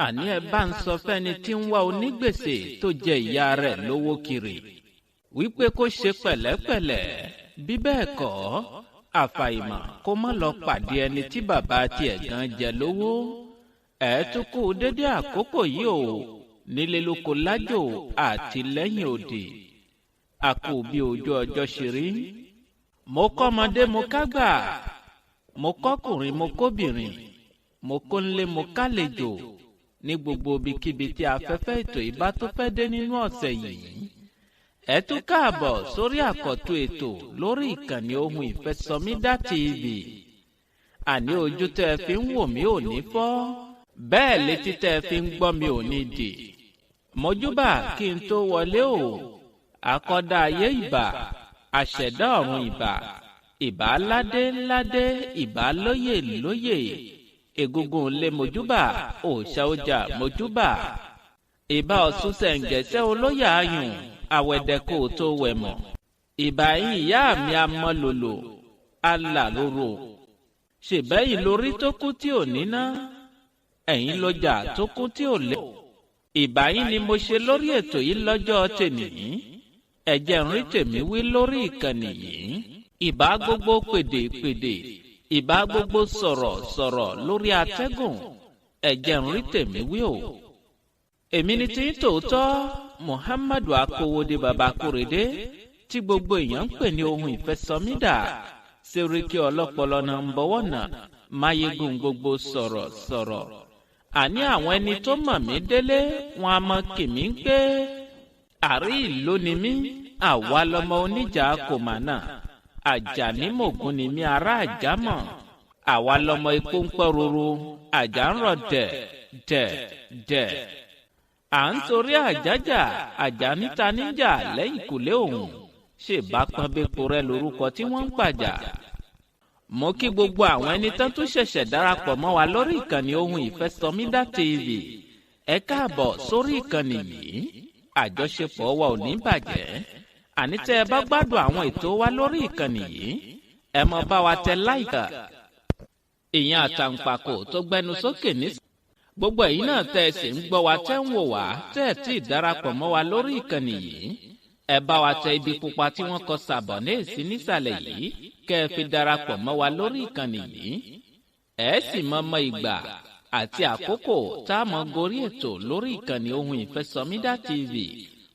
Àní ẹ bá ń sọ fẹ́ni tí ń wá onígbèsè tó jẹ ìyá rẹ̀ lówó kiri wípé kó ṣe pẹ̀lẹ́pẹ̀lẹ́, bí bẹ́ẹ̀ kọ́, àfàìmọ̀ kó má lọ pàdé ẹni tí bàbá tiẹ̀ gan jẹ lówó. Ẹ tún kú dédé àkókò yìí o, nílé lóko lájò àti lẹ́yìn òdì. A kú bí ojú ọjọ́ ṣe rí. Mo kọ́mọdé, mo kágbà, mo kọ́kùnrin, mo kóbìnrin, mo kónlé, mo kálejò, ní gbogbo ibikíbi tí afẹ́fẹ́ ètò ìbá tó fẹ́ dé nínú ọ̀sẹ̀ yìí. Ẹ tún káàbọ̀ sórí àkọ́tún ètò lórí ìkànnì Ohun Ìfẹ́sọmídà TV. Àní ojú tẹ́ ẹ fi ń wò mí ò ní fọ́, bẹ́ẹ̀ létí tẹ́ ẹ fi ń gbọ́ mi ò ní dì. Mojúbà kí n tó wọlé o, àkọ́dá ayé ìbà, àṣẹ̀dá ọ̀run ìbà, ìbà ládé ládé, ìbà lóyè lóyè, egungun lé mojúbà, òòṣà ọjà mojúbà, ìbà Ọ̀ṣun ṣẹ̀ǹgẹ̀ṣẹ̀ olóyè ayùn, àwẹ̀dẹ kò tó wẹ̀ mọ̀. Ìbà yín ìyá mi amọ́lòlò, alàrórò. Ṣèbẹ́yìn lórí tó kú tí ò níná, ẹ̀yìn lọ́jà tó kú tí ò lé. Ìbà yín ni mo ṣe lórí ètò yìí lọ́jọ́ tèmi. Ẹ̀jẹ̀ ń rí tèmi wí lórí ìkànnì yìí. Ìbà gbogbo pèdèpèdè, ìbà gbogbo sọ̀rọ̀ sọ̀rọ̀ lórí atẹ́gùn. Ẹ̀jẹ̀ ń rí tèmi wí o. Èmi ni tí ń tòótọ́, Muhammadu Akowode Baba Korede, tí gbogbo èèyàn ń pè ní Ohun Ìfẹ́sọmídà, Sẹ́ríkì ọlọ́pọlọ náà ń bọ̀wọ̀ náà, máyégún gbogbo sọ̀rọ̀ sọ̀rọ̀. Àní àwọn ẹni tó mọ̀ mí délé, wọn a mọ kìmí ń pé àrí ìlú ni mí, àwa lọmọ oníjà kò mà náà. Àjàní mògùn ni mí, ará àjámọ̀. Àwa lọmọ ikú ń pẹ́ roro, àjà ń rọ̀ dẹ̀ dẹ̀ dẹ̀. À ń torí àjájà, àjà níta níjà lẹ́yìn kùlé òun. Ṣèbá pọ́nbépo rẹ lórúkọ tí wọ́n ń pàjà. Mo kí gbogbo àwọn ẹni tán tó ṣẹ̀ṣẹ̀ darapọ̀ mọ́ wa lórí ìkànnì Ohun Ìfẹ́sọmídà TV. Ẹ káàbọ̀ sórí ìkànnì yìí. Àjọṣepọ̀ wa ò ní bàjẹ́. Àní tẹ́ ẹ bá gbádùn àwọn ètò wa lórí ìkànnì yìí, ẹ mọ bá wa tẹ láìkà. Ìyẹn àtàǹpàkò tó gbẹnu sókè ní. Gbogbo ẹ̀yin náà tẹ́ ẹ sì ń gbọ́ wa, tẹ́ ń wò wá, tẹ́ ẹ tí ì darapọ̀ mọ́ wa lórí ìkànnì yìí, ẹ bá wa tẹ ibi pupa tí wọ́n kọ sàbọ̀ ní èsì nísàlẹ̀ yìí, kẹ́ ẹ fi darapọ̀ mọ́ wa lórí ìkànnì yìí. Ẹ sì mọ mọ ìgbà àti àkókò tá a mọ gorí ètò lórí ìkànnì Ohun Ìfẹ́sọmídà TV.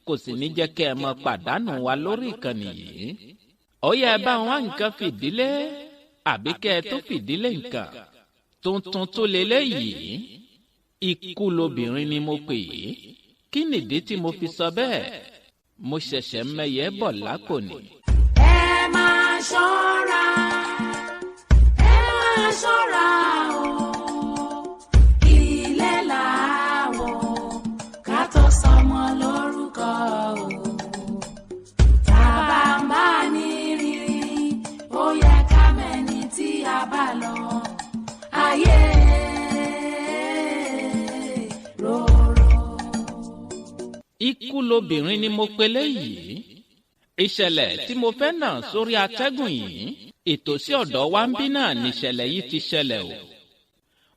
Kò sì ní jẹ́ kẹ́ ẹ mọ pàdánù wa lórí ìkànnì yìí. Ó yẹ ẹ bá wọn nǹkan fìdílé, àbí kẹ́ ẹ tó fìdílé nǹkan tuntun tó leléyìí. Ikú lobìnrin ni mo pè é. Kí nìdí tí mo fi sọ bẹ́ẹ̀? Mo ṣẹ̀ṣẹ̀ mẹyẹ bọ̀ lápò ni. Ẹ máa ṣọ́ra, ẹ máa ṣọ́ra o, ilé làwọ̀ ká tó sọmọ lórúkọ o. Tàbá ń bá ní rírì, ó yẹ ká mẹ́ni tí a bá lọ. Ayé rorò. Ikú lobìnrin ni mo pe léyìí. Ìṣẹ̀lẹ̀ tí mo fẹ́ nà sórí atẹ́gùn yìí, ìtòsí ọ̀dọ̀ wa ń bí náà níṣẹ̀lẹ̀ yìí ti ṣẹlẹ̀ o.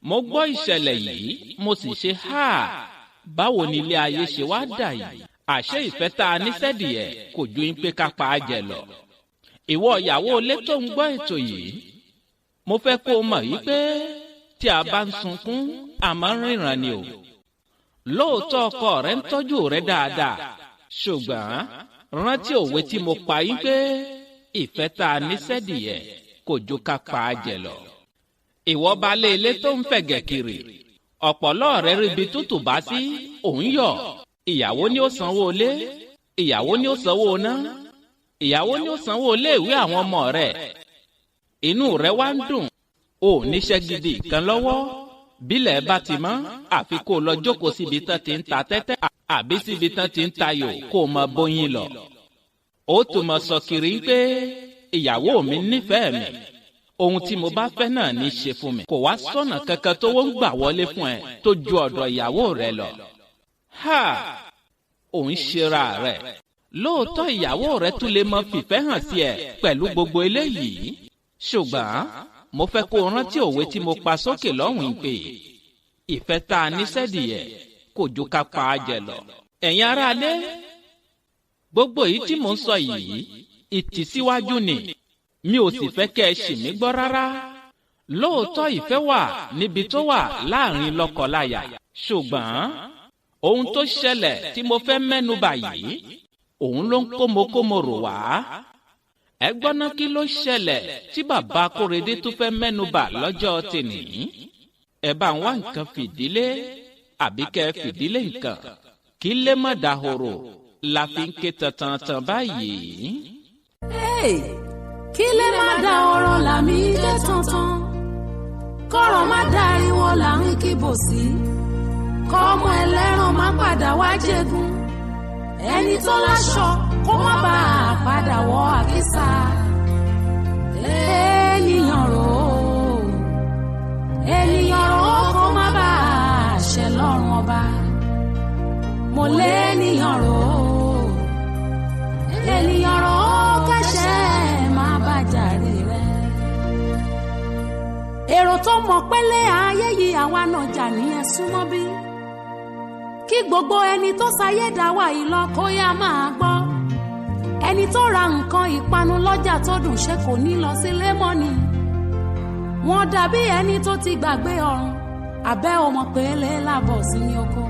Mo gbọ́ ìṣẹ̀lẹ̀ yìí, mo sì ṣe háà, báwo ni ilé ayé ṣe wá dà yìí? Àṣé ìfẹ́ tá a ní sẹ́dìẹ̀ kò ju ń pé ká pa á jẹ lọ. Ìwọ ìyàwó ilé tó ń gbọ́ ètò yìí, mo fẹ́ kó o mọ̀ yìí pé tí a bá ń sunkún, a máa ń ríran ni o. Lóòótọ́ ọkọ rẹ ń tọ́jú rẹ dáadáa, ṣùgbọ́n rántí òwe tí mo pa yín pé ìfẹ́ tá a ní sẹ́dìẹ̀ kò ju ká pa á jẹ lọ. Ìwọ baálé ilé tó ń fẹ̀gẹ̀ kiri, ọ̀pọ̀lọ́ rẹ ríbi tútù bá sí, òun yọ̀. Ìyàwó ni ó sanwó ilé, ìyàwó ni ó sanwó iná, ìyàwó ni ó sanwó ilé ìwé àwọn ọmọ rẹ̀. Inú rẹ wá ń dùn, ò níṣẹ́ gidi kan lọ́wọ́. Bílẹ̀ bá ti mọ́, àfi kó lọ jókòó síbi tán ti ń ta tẹ́tẹ́ àbí síbi tán ti ń tayò kó o mọ bóyin lọ. Ó tún mọ sọ kiri pé ìyàwó mi nífẹ̀ẹ́ mi, ohun tí mo bá fẹ́ náà ní í ṣe fún mi. Kò wá sọ̀nà kankan tó ń gbà wọlé fún ẹ tó ju ọ̀dọ̀ ìyàwó rẹ lọ. Ha! Òun ṣera rẹ̀. Lóòótọ́ ìyàwó rẹ tún lè mọ fìfẹ́ hàn sí ẹ pẹ̀lú gbogbo eléyìí. Ṣùgbọ́n mo fẹ́ kó o rántí òwe tí mo pa sókè lọ́hùn-ún pé Ìfẹ́ tá a ní sẹ́dìyẹ kò ju ká pa á jẹ lọ. Ẹ̀yin aráalé, gbogbo èyí tí mò ń sọ yìí ìtìsíwájú ni, mi ò sì fẹ́ kẹ́ ẹ ṣì mí gbọ́ rárá. Lóòótọ́ ìfẹ́ wà níbi tó wà láàrin lọ́kọláya, ṣùgbọ́n ohun tó ṣẹlẹ̀ tí mo fẹ́ mẹ́nubà yìí òun ló ń kómokómo rò wá. Ẹ gbọ́ná, kí ló ṣẹlẹ̀ tí bàbá Akóredé tó fẹ́ mẹ́nubà lọ́jọ́ tèní? Ẹ bá ń wá nǹkan fìdílé àbí kẹ́ fìdílé nǹkan, kí lè má dahoro la fi ń ké tantan báyìí. Kí lè má da ọ̀rọ̀ làmí ké tantan, kọ́rọ̀ má dariwo là ń kíbò sí, kọ́mọ ẹlẹ́ran má padà wá jẹ́gun, ẹni tó láṣọ kó má bàa padà wọ àkísà. Ènìyàn rò ó, ènìyàn rò ó, kó má bàa ṣẹ lọ́rùn ọba. Mo lé ènìyàn rò ó, ènìyàn rò ó, kẹ́sẹ̀ má bàjàre rẹ̀. Èrò tó mọ̀ pẹ́lẹ́ ayé yìí àwa náà jà ní ẹ̀sùn mọ́ bí. Kí gbogbo ẹni tó sayé dá wà yìí lọ kó yá máa gbọ́. Ẹni tó ra nǹkan ìpanu lọ́jà tó dùn ṣe kò ní lọ sílé mọ́ ni. Wọ́n dàbí ẹni tó ti gbàgbé ọ̀run, àbẹ́ ò mọ̀ pé lè lábọ̀ sí ní oko.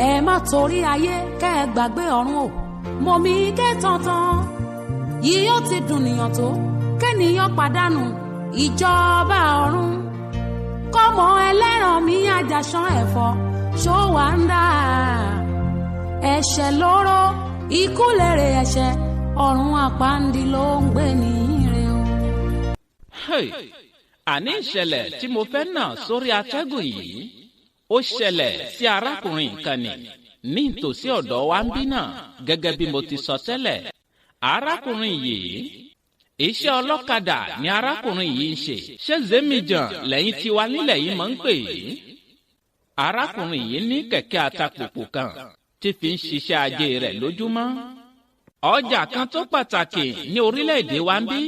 Ẹ má torí ayé kẹ́ ẹ gbàgbé ọ̀run o, mọ̀ mí ké tantan. Yìí ó ti dùn nìyàn tó, kẹ́nìyàn pàdánù ìjọba ọ̀run. Kọ́mọ ẹlẹ́ran mi àjàṣán ẹ̀fọ́ ṣó wà ń dà. Ẹ̀ṣẹ̀ lóró, ikú lèrè ẹ̀ṣẹ̀, ọ̀run àpáǹdì ló ń gbé ní ire o. Àní ìṣẹ̀lẹ̀ tí mo fẹ́ nà sórí atẹ́gùn yìí ó ṣẹlẹ̀ sí arákùnrin kan ní nítòsí ọ̀dọ̀ wa ń bí náà, gẹ́gẹ́ bí mo ti sọ tẹ́lẹ̀. Arákùnrin yìí, iṣẹ́ ọlọ́kadà ni arákùnrin yìí ń ṣe. Ṣé zemijan lẹ́yìn tiwa nílẹ̀ yìí máa ń pè é? Arákùnrin yìí ní kẹ̀kẹ́ atapòpò kan tí fi ń ṣiṣẹ́ ajé rẹ̀ lójúmọ́. Ọjà kan tó pàtàkì ní orílẹ̀-èdè wa ń bí,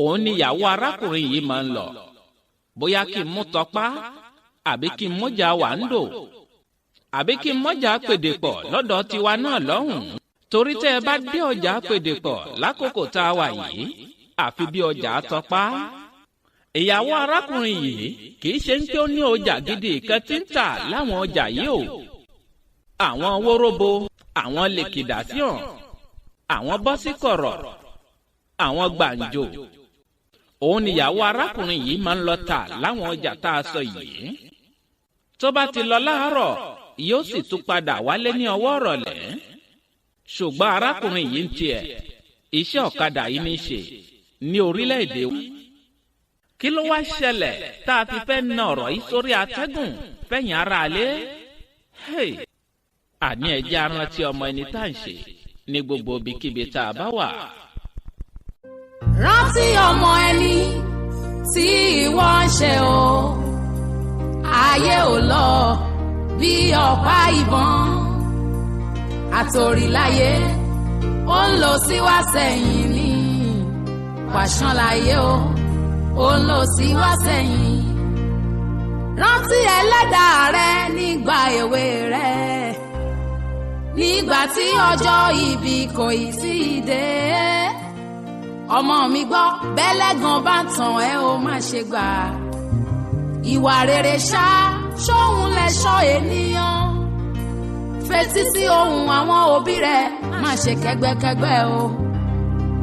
òun ni ìyàwó arákùnrin yìí máa ń lọ. Bóyá kí n mú tọpá, àbí kí n mọ́jà wà ń dò, àbí kí n mọ́jà pèdèpọ̀ lọ́dọ̀ tiwa náà lọ́hùn-ún. Torí tẹ́ ẹ bá dé ọjà pèdèpọ̀ lákòókò tá a wà yìí, àfi bí ọjà tọpá. Ìyàwó arákùnrin yìí kì í ṣe ń pé ó ní ọjà gidi kan tí ń tà láwọn ọjà yìí o. Àwọn wóróbo, àwọn lèkìdásíọ̀n, àwọn bọ́síkọ̀rọ̀, àwọn gbàǹjo, òun níyàwó arákùnrin yìí máa ń lọ tà láwọn ọjà tá a sọ yìí. Tó bá ti lọ láàárọ̀, yóò sì tún padà wálé ní ọwọ́ ìrọ̀lẹ́. Ṣùgbọ́n arákùnrin yìí ń tiẹ̀, iṣẹ́ ọ̀kadà yìí ní í ṣe ní orílẹ̀-èdè. Kí ló wá ṣẹlẹ̀ tá a fi fẹ́ na ọ̀rọ̀ yìí sórí atẹ́gùn fẹ̀yìn aráalé? Àní ẹ jẹ́ a rántí ọmọ ẹni tá à ń ṣe ní gbogbo ibikíbi tá a bá wà. Rántí ọmọ ẹni tí ìwọ ń ṣe o, ayé ò lọ bí ọ̀pá ìbọn. Àtòríláyé ó ń lọ sí wá sẹ́yìn ní pàṣán láyé o, ó ń lọ sí wá sẹ́yìn. Rántí ẹlẹ́dàá rẹ nígbà èwe rẹ, nígbà tí ọjọ́ ìbí kò ì tí ì dé. Ọmọ mi gbọ́, bẹ́lẹ́gàn bá tàn ẹ́ o má ṣe gbà. Ìwà rere ṣá, ṣóhun lẹ̀ṣọ́ ènìyàn. Fetí sí ohùn àwọn òbí rẹ, má ṣe kẹ́gbẹ́kẹ́gbẹ́ o.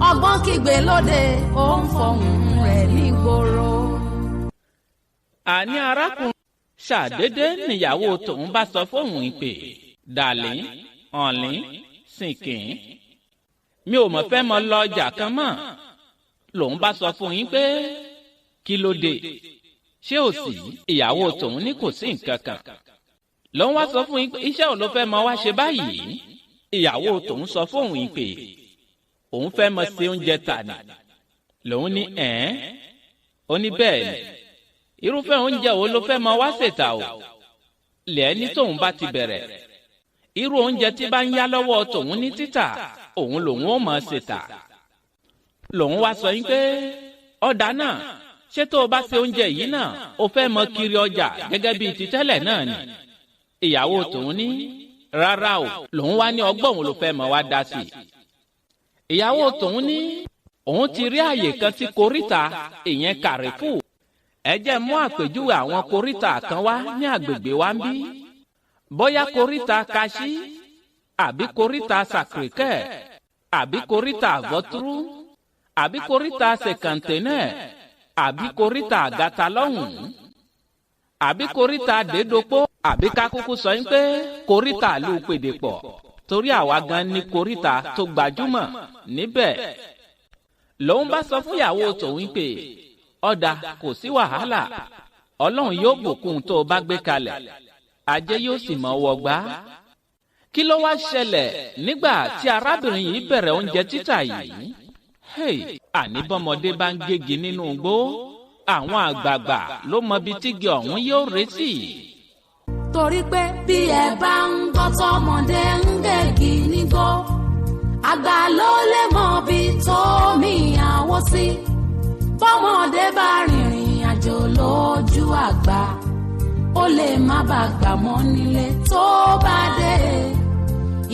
Ọgbọ́n kígbe lóde, ó ń fọhùn rẹ̀ nígboro. Àní arákùnrin ṣàdédé níyàwó tòun bá sọ fóun ìpè, dàlín, ọ̀lín, sìnkìn, mi ò mọ̀ fẹ́ mọ lọ ọjà kan mọ́. Lòun bá sọ fún yín pé kí ló dé, ṣé ò sí? Ìyàwó tòun ní kò sí nǹkan kan. Lòun wá sọ fún yín pé iṣẹ́ ò ló fẹ́ mọ wá ṣe báyìí. Ìyàwó tòun sọ fóun yín pé òun fẹ́ mọ ṣe oúnjẹ tà ní. Lòun ní ẹ̀ẹ́n, ó ní bẹ́ẹ̀ ni, irúfẹ́ oúnjẹ wo ló fẹ́ mọ wá ṣètà o? Lẹ́ni tóun bá ti bẹ̀rẹ̀, irú oúnjẹ tí bá ń yá lọ́wọ́ tòun ní títà, òun lòun ó mọ̀ ṣètà. Lòun wá sọ yín pé ọ̀dà náà Ṣé tó o bá ṣe oúnjẹ yìí náà o fẹ́ mọ kiri ọjà gẹ́gẹ́ bíi ti tẹ́lẹ̀ náà ni? Ìyàwó tòun ní rárá o, lòun wá ní ọgbọ́n òun ló fẹ́ mọ wá dá sí i. Ìyàwó tòun ní òun ti rí àyè kan sí koríta ìyẹn kàrífù. Ẹ jẹ́ mú àpèjúwe àwọn koríta kan wá ní àgbègbè wa ń bí. Bóyá koríta Kaṣí, àbí koríta Sàkìrìkẹ́, àbí koríta Àvọ́túrú, àbí koríta Sèkàntẹ́nẹ̀, àbí koríta Àgàtà lọ́hùn-ún, àbí koríta Dédopó, àbí kákúkú sọ yín pé koríta ìlú Pèdèpọ̀, torí àwa gan ní koríta tó gbajúmọ̀ níbẹ̀. Lòun bá sọ fún ìyàwó tòun pé ọ̀dà kò sí wàhálà, Ọlọ́run yóò bùkún tó o bá gbé kalẹ̀, ajé yóò sì mọ̀ wọgbá. Kí ló wá ṣẹlẹ̀ nígbà tí arábìnrin yìí bẹ̀rẹ̀ oúnjẹ títà yìí? Hey, àní bọ́mọdé bá ń gégi nínú igbó, àwọn àgbààgbà ló mọbi tígi ọ̀hún yóò ré sí. Torí pé bí ẹ bá ń gbọ́ tọmọdé ń gègì nígbó, àgbà ló lè mọ bí tómi àwọ̀ sí. Bọ́mọdé bá rìnrìn àjò lójú àgbà, ó lè má bàa gbà mọ́ nílé tó bá dé.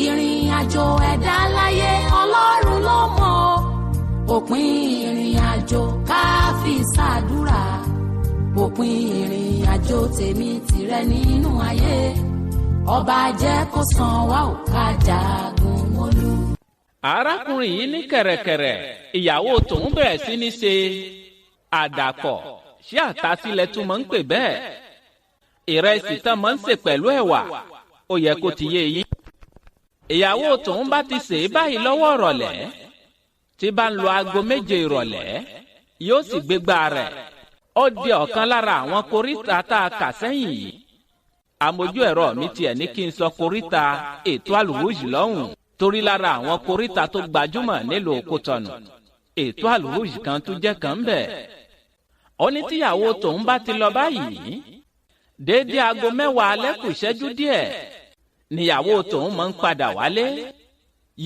Ìrìn àjò ẹ̀dá láyé Ọlọ́run ló mọ̀. Òpin ìrìn àjò ká fi ṣàdúrà. Òpin ìrìn àjò tèmi tìrẹ nínú ayé. Ọba jẹ́ kó san wá ò ká jagun mólú. Arákùnrin yìí ní kẹ̀rẹ̀kẹ̀rẹ̀ ìyàwó tòun bẹ̀rẹ̀ sí ní ṣe àdàpọ̀. Ṣé àtàsílẹ̀ tún máa ń pè bẹ́ẹ̀? Ìrẹsì tán máa ń sè pẹ̀lú ẹ̀wà, ó yẹ kó ti yé yín. Ìyàwó tòun bá ti sè é báyìí lọ́wọ́ ìrọ̀lẹ́, tí bá ń lo 7:00 ìrọ̀lẹ́, yóò sì gbégbá rẹ̀. Ó di ọ̀kan lára àwọn koríta tá a kà sẹ́yìn yìí. Àmójú ẹ̀rọ mi tiẹ̀ ní kí n sọ koríta ètò àlùwùjì lọ́hùn, torí lára àwọn koríta tó gbajúmọ̀ nílùú Kútọ̀nù, ètò àlùwùjì kan tún jẹ́ kan bẹ̀. Ó ní tíyàwó tòun bá ti lọ báyìí, déédéé 10:00 alẹ́ kù ìṣẹ́jú díẹ̀ níyàwó tòun máa ń padà wálé,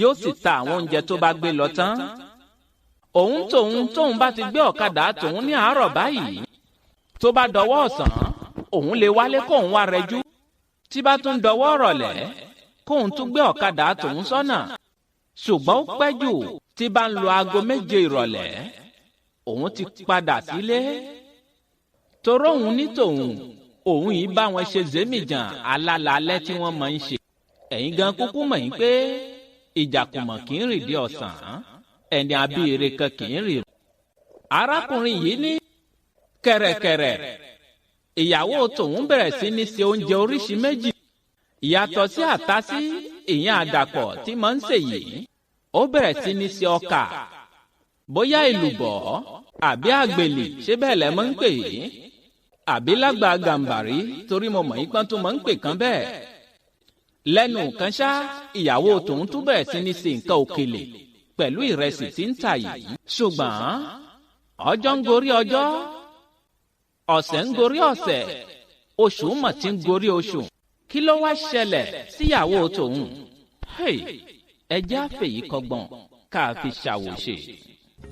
yóò sì ta àwọn oúnjẹ tó bá gbé lọ tán. Òun tóun bá ti gbé ọ̀kadà tòun ní àárọ̀ báyìí, tó bá dọwọ́ ọ̀sán, òun lè wálé kóun wá rẹjú. Tí bá tún dọwọ́ ọ̀rọ̀lẹ́, kóun tún gbé ọ̀kadà tòun sọ́nà. Ṣùgbọ́n ó pẹ́ jù tí bá ń lo 7:00 ìrọ̀lẹ́, òun ti padà sílé. Toró òun ní tòun, òun yìí bá wọn ṣe zémìjàn alálàálẹ́ tí wọ́n máa ń ṣe. Ẹ̀yin gan kúkú mọ̀ yín pé ìjàkùmọ̀ kì í rìn dé ọ̀sán, ẹni abíire kan kì í rìn. Arákùnrin yìí ní kẹ̀rẹ̀kẹ̀rẹ̀ ìyàwó tòun bẹ̀rẹ̀ sí ní ṣe oúnjẹ oríṣi méjì. Ìyàtọ̀ sí àtàsí ìyẹn àdàpọ̀ tí máa ń ṣe yìí, ó bẹ̀rẹ̀ sí ní ṣe ọkà, bóyá èlùbọ́ àbí àgbèlì, ṣé bẹ́ẹ̀ lẹ́ máa ń pè é, àbí lágbà gàǹbàrí, torí mo mọ̀ yín pọ́n tó máa ń pè kán bẹ́ẹ̀. Lẹ́nu kan ṣá, ìyàwó tòun tún bẹ̀rẹ̀ sí ní ṣe nǹkan òkèlè pẹ̀lú ìrẹsì tí ń tà yìí. Ṣùgbọ́n ọjọ́ ń gorí ọjọ́, ọ̀sẹ̀ ń gorí ọ̀sẹ̀, oṣù mọ̀ tí ń gorí oṣù. Kí ló wá ṣẹlẹ̀ síyàwó tòun? Ẹ jẹ́ àfẹ̀yí kọ́gbọ́n ká fi ṣàwòṣe.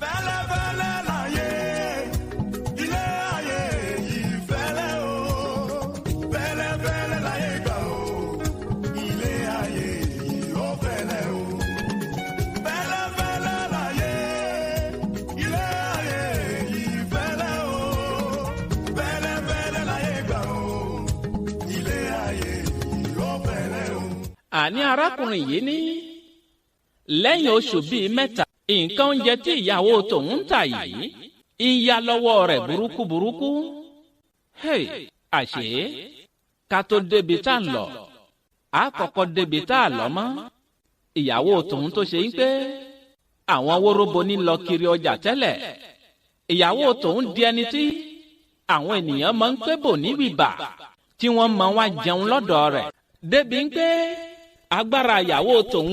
Fẹ́lẹ́fẹ́lẹ́ láyé, ilé ayé yìí fẹ́lẹ́ o. Fẹ́lẹ́fẹ́lẹ́ láyé gbà o, ilé ayé yìí ó fẹ́lẹ́ o. Fẹ́lẹ́fẹ́lẹ́ láyé, ilé ayé yìí fẹ́lẹ́ o. Fẹ́lẹ́fẹ́lẹ́ láyé gbà o, ilé ayé yìí ó fẹ́lẹ́ o. Àní arákùnrin yìí ní lẹ́yìn oṣù bíi 3, nǹkan oúnjẹ tí ìyàwó tòun ń tà yìí ń ya lọ́wọ́ rẹ̀ burúkú burúkú. Hey, àṣé ká tó débi tá à ń lọ, á kọ́kọ́ débi tá à lọ mọ́. Ìyàwó tòun tó ṣe ń pé àwọn wóróbo ní lọ kiri ọjà tẹ́lẹ̀. Ìyàwó tòun di ẹni tí àwọn ènìyàn máa ń pé bò ní bìbà tí wọ́n máa wá jẹun lọ́dọ̀ rẹ̀. Débi ń pé agbára ìyàwó tòun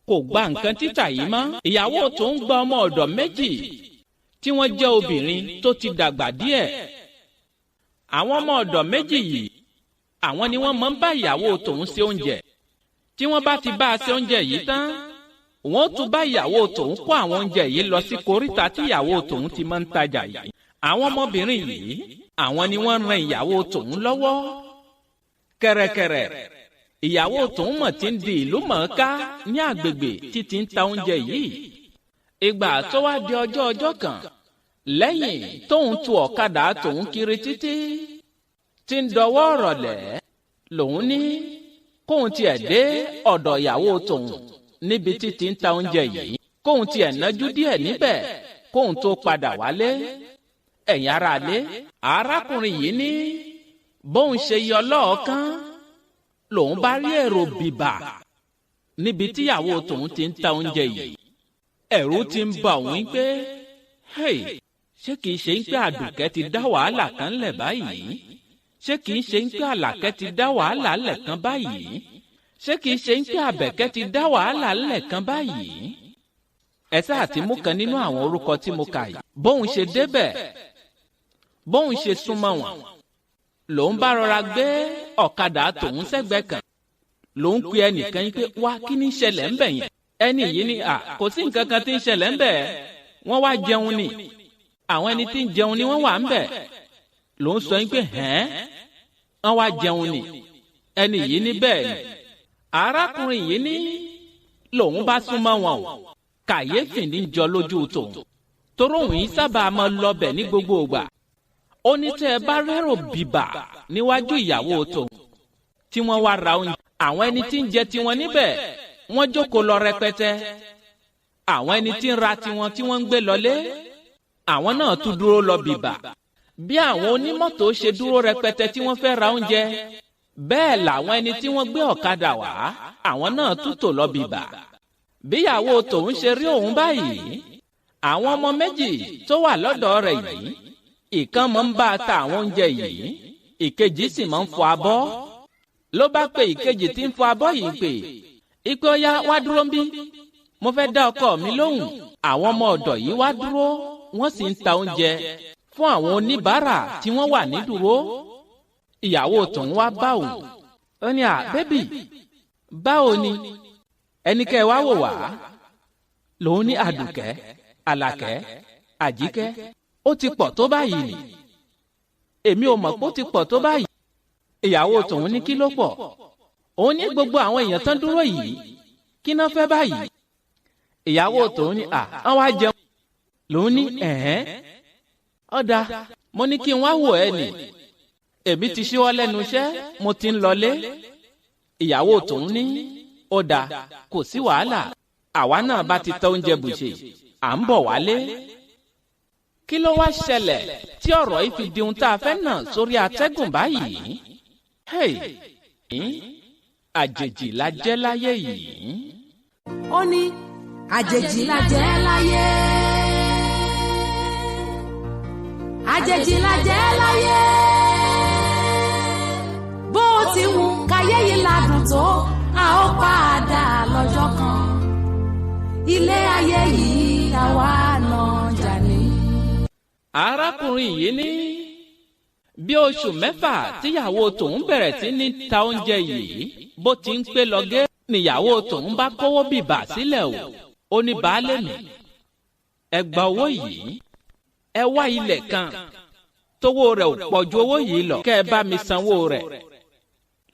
kò gba nǹkan títà yìí mọ́. Ìyàwó tòun gba ọmọ ọ̀dọ̀ méjì tí wọ́n jẹ́ obìnrin tó ti dàgbà díẹ̀. Àwọn ọmọ ọ̀dọ̀ méjì yìí, àwọn ni wọ́n máa ń bá ìyàwó tòun ṣe oúnjẹ. Tí wọ́n bá ti bá a ṣe oúnjẹ yìí tán, wọ́n tún bá ìyàwó tòun kó àwọn oúnjẹ yìí lọ sí koríta tí ìyàwó tòun ti máa ń tajà yìí. Àwọn ọmọbìnrin yìí àwọn ni wọ́n ran ìyàwó tòun lọ́wọ́. Kẹ̀rẹ̀kẹ̀rẹ̀ ìyàwó tòun mọ̀ tí ń di ìlú mọ̀ọ́ká ní àgbègbè tí ti ń ta oúnjẹ yìí. Ìgbà tó wá di ọjọ́ ọjọ́ kan lẹ́yìn tóun tu ọ̀kadà tóun kiri títí tí ń dọwọ́ ọ̀rọ̀lẹ́ lòun ní kóun tiẹ̀ dé ọ̀dọ̀ ìyàwó tòun níbi tí ti ń ta oúnjẹ yìí, kóun tiẹ̀ nájú díẹ̀ níbẹ̀ kóun tó padà wálé. Ẹ̀yin aráalé, arákùnrin yìí ní bóun ṣe yọ lọ́ọ̀kan lòun bá rí èrò bìbà níbi tíyàwó tòun ti ń ta oúnjẹ yìí. Ẹ̀rù ti ń bà òun pé hey, ṣé kìí ṣe ń pé Àdùkẹ́ ti dá wàhálà kan lẹ̀ báyìí? Ṣé kìí ṣe ń pé Àlàkẹ́ ti dá wàhálà lẹ̀ kan báyìí? Ṣé kìí ṣe ń pé Àbẹ̀kẹ́ ti dá wàhálà lẹ̀ kan báyìí? Ẹ sáà ti mú kan nínú àwọn orúkọ tí mo kà yìí. Bóun ṣe débẹ̀, bóun ṣe súnmọ́ wọn, lòun bá rọra gbé ọ̀kadà tòun sẹ́gbẹ̀ẹ́ kan. Lòun pe ẹnìkan yín pé wá, kí ní ṣẹlẹ̀ ńbẹ̀ yẹn? Ẹni yìí ni à, kò sí nǹkan kan tí ń ṣẹlẹ̀ ńbẹ̀, wọ́n wá jẹun ni, àwọn ẹni tí ń jẹun ni wọ́n wà ńbẹ̀. Lòun sọ yín pé hẹ́n, wọ́n wá jẹun ni. Ẹni yìí ní bẹ́ẹ̀ ni. Arákùnrin yìí ní lòun bá súnmọ́ wọn o, kàyéfì ní jọ lójú tòun, toró òun yìí sábà máa lọbẹ̀ ní gbogbo ìgbà. Ó ní tẹ́ ẹ bá rẹ́rò bìbà níwájú ìyàwó tòun tí wọ́n wá ra oúnjẹ, àwọn ẹni tí ń jẹ tiwọn níbẹ̀ wọ́n jókòó lọ rẹpẹtẹ. Àwọn ẹni tí ń ra tiwọn tí wọ́n ń gbé lọlé, àwọn náà tún dúró lọ bìbà. Bí àwọn onímọ́tò ṣe dúró rẹpẹtẹ tí wọ́n fẹ́ ra oúnjẹ, bẹ́ẹ̀ làwọn ẹni tí wọ́n gbé ọ̀kadà wá, àwọn náà tún tò lọ bìbà. Bíyàwó tòun ṣe rí òun báyìí, àwọn ọmọ méjì tó wà lọ́dọ̀ rẹ̀ yìí, ìkan máa ń bá a ta àwọn oúnjẹ yìí, ìkejì sì máa ń fọ abọ́. Ló bá pe ìkejì tí ń fọ abọ́ yìí pé, ìpè ọya wá dúró ń bí, mo fẹ́ dá ọkọ mi lóhùn. Àwọn ọmọ ọ̀dọ̀ yìí wá dúró, wọ́n sì ń ta oúnjẹ fún àwọn oníbàárà tí wọ́n wà ní dúró. Ìyàwó tòun wá bá òun, ó ní à, bébì, báwo ni? Ẹni kẹ́ ẹ wá wò wá. Lòun ní Àdùkẹ́, Àlàkẹ́, Àjíkẹ́, ó ti pọ̀ tó báyìí ni. Èmi ò mọ̀ pé ó ti pọ̀ tó báyìí. Ìyàwó tòun ní kí ló pọ̀? Òun ní gbogbo àwọn èèyàn tán dúró yìí, kí ná fẹ́ báyìí? Ìyàwó tòun ní à, wọ́n wá jẹun. Lòun ní ẹ̀hẹ́n, ọ̀dà, mo ní kí n wá wò ẹ́ nì. Èmi ti ṣíwọ́ lẹ́nu iṣẹ́, mo ti ń lọlé. Ìyàwó tòun ní ọ̀dà, kò sí wàhálà, àwa náà bá ti tọ́ oúnjẹ bùṣe, à ń bọ̀ wálé. Kí ló wá ṣẹlẹ̀ tí ọ̀rọ̀ yìí fi di ohun tá a fẹ́ nà sórí atẹ́gùn báyìí? Hey, àjèjì la jẹ́ láyé yìí. Ó ní àjèjì la jẹ́ láyé. Àjèjì la jẹ́ láyé. Bó ti wù káyé yìí ládùn tó, a ó padà lọ́jọ́ kan. Ilé ayé yìí àwa náà jà ní. Arákùnrin yìí ní bí oṣù mẹ́fà tíyàwó tòun bẹ̀rẹ̀ sí ní ta oúnjẹ yìí, bó ti ń pé lọ́gẹ́ níyàwó tòun bá kówó bìbà sílẹ̀ o. Ó ní baálé mi, ẹ gba owó yìí, ẹ wá ilẹ̀ kan tówó rẹ̀ ò pọ̀ ju owó yìí lọ, kẹ́ ẹ bá mi sanwó rẹ̀.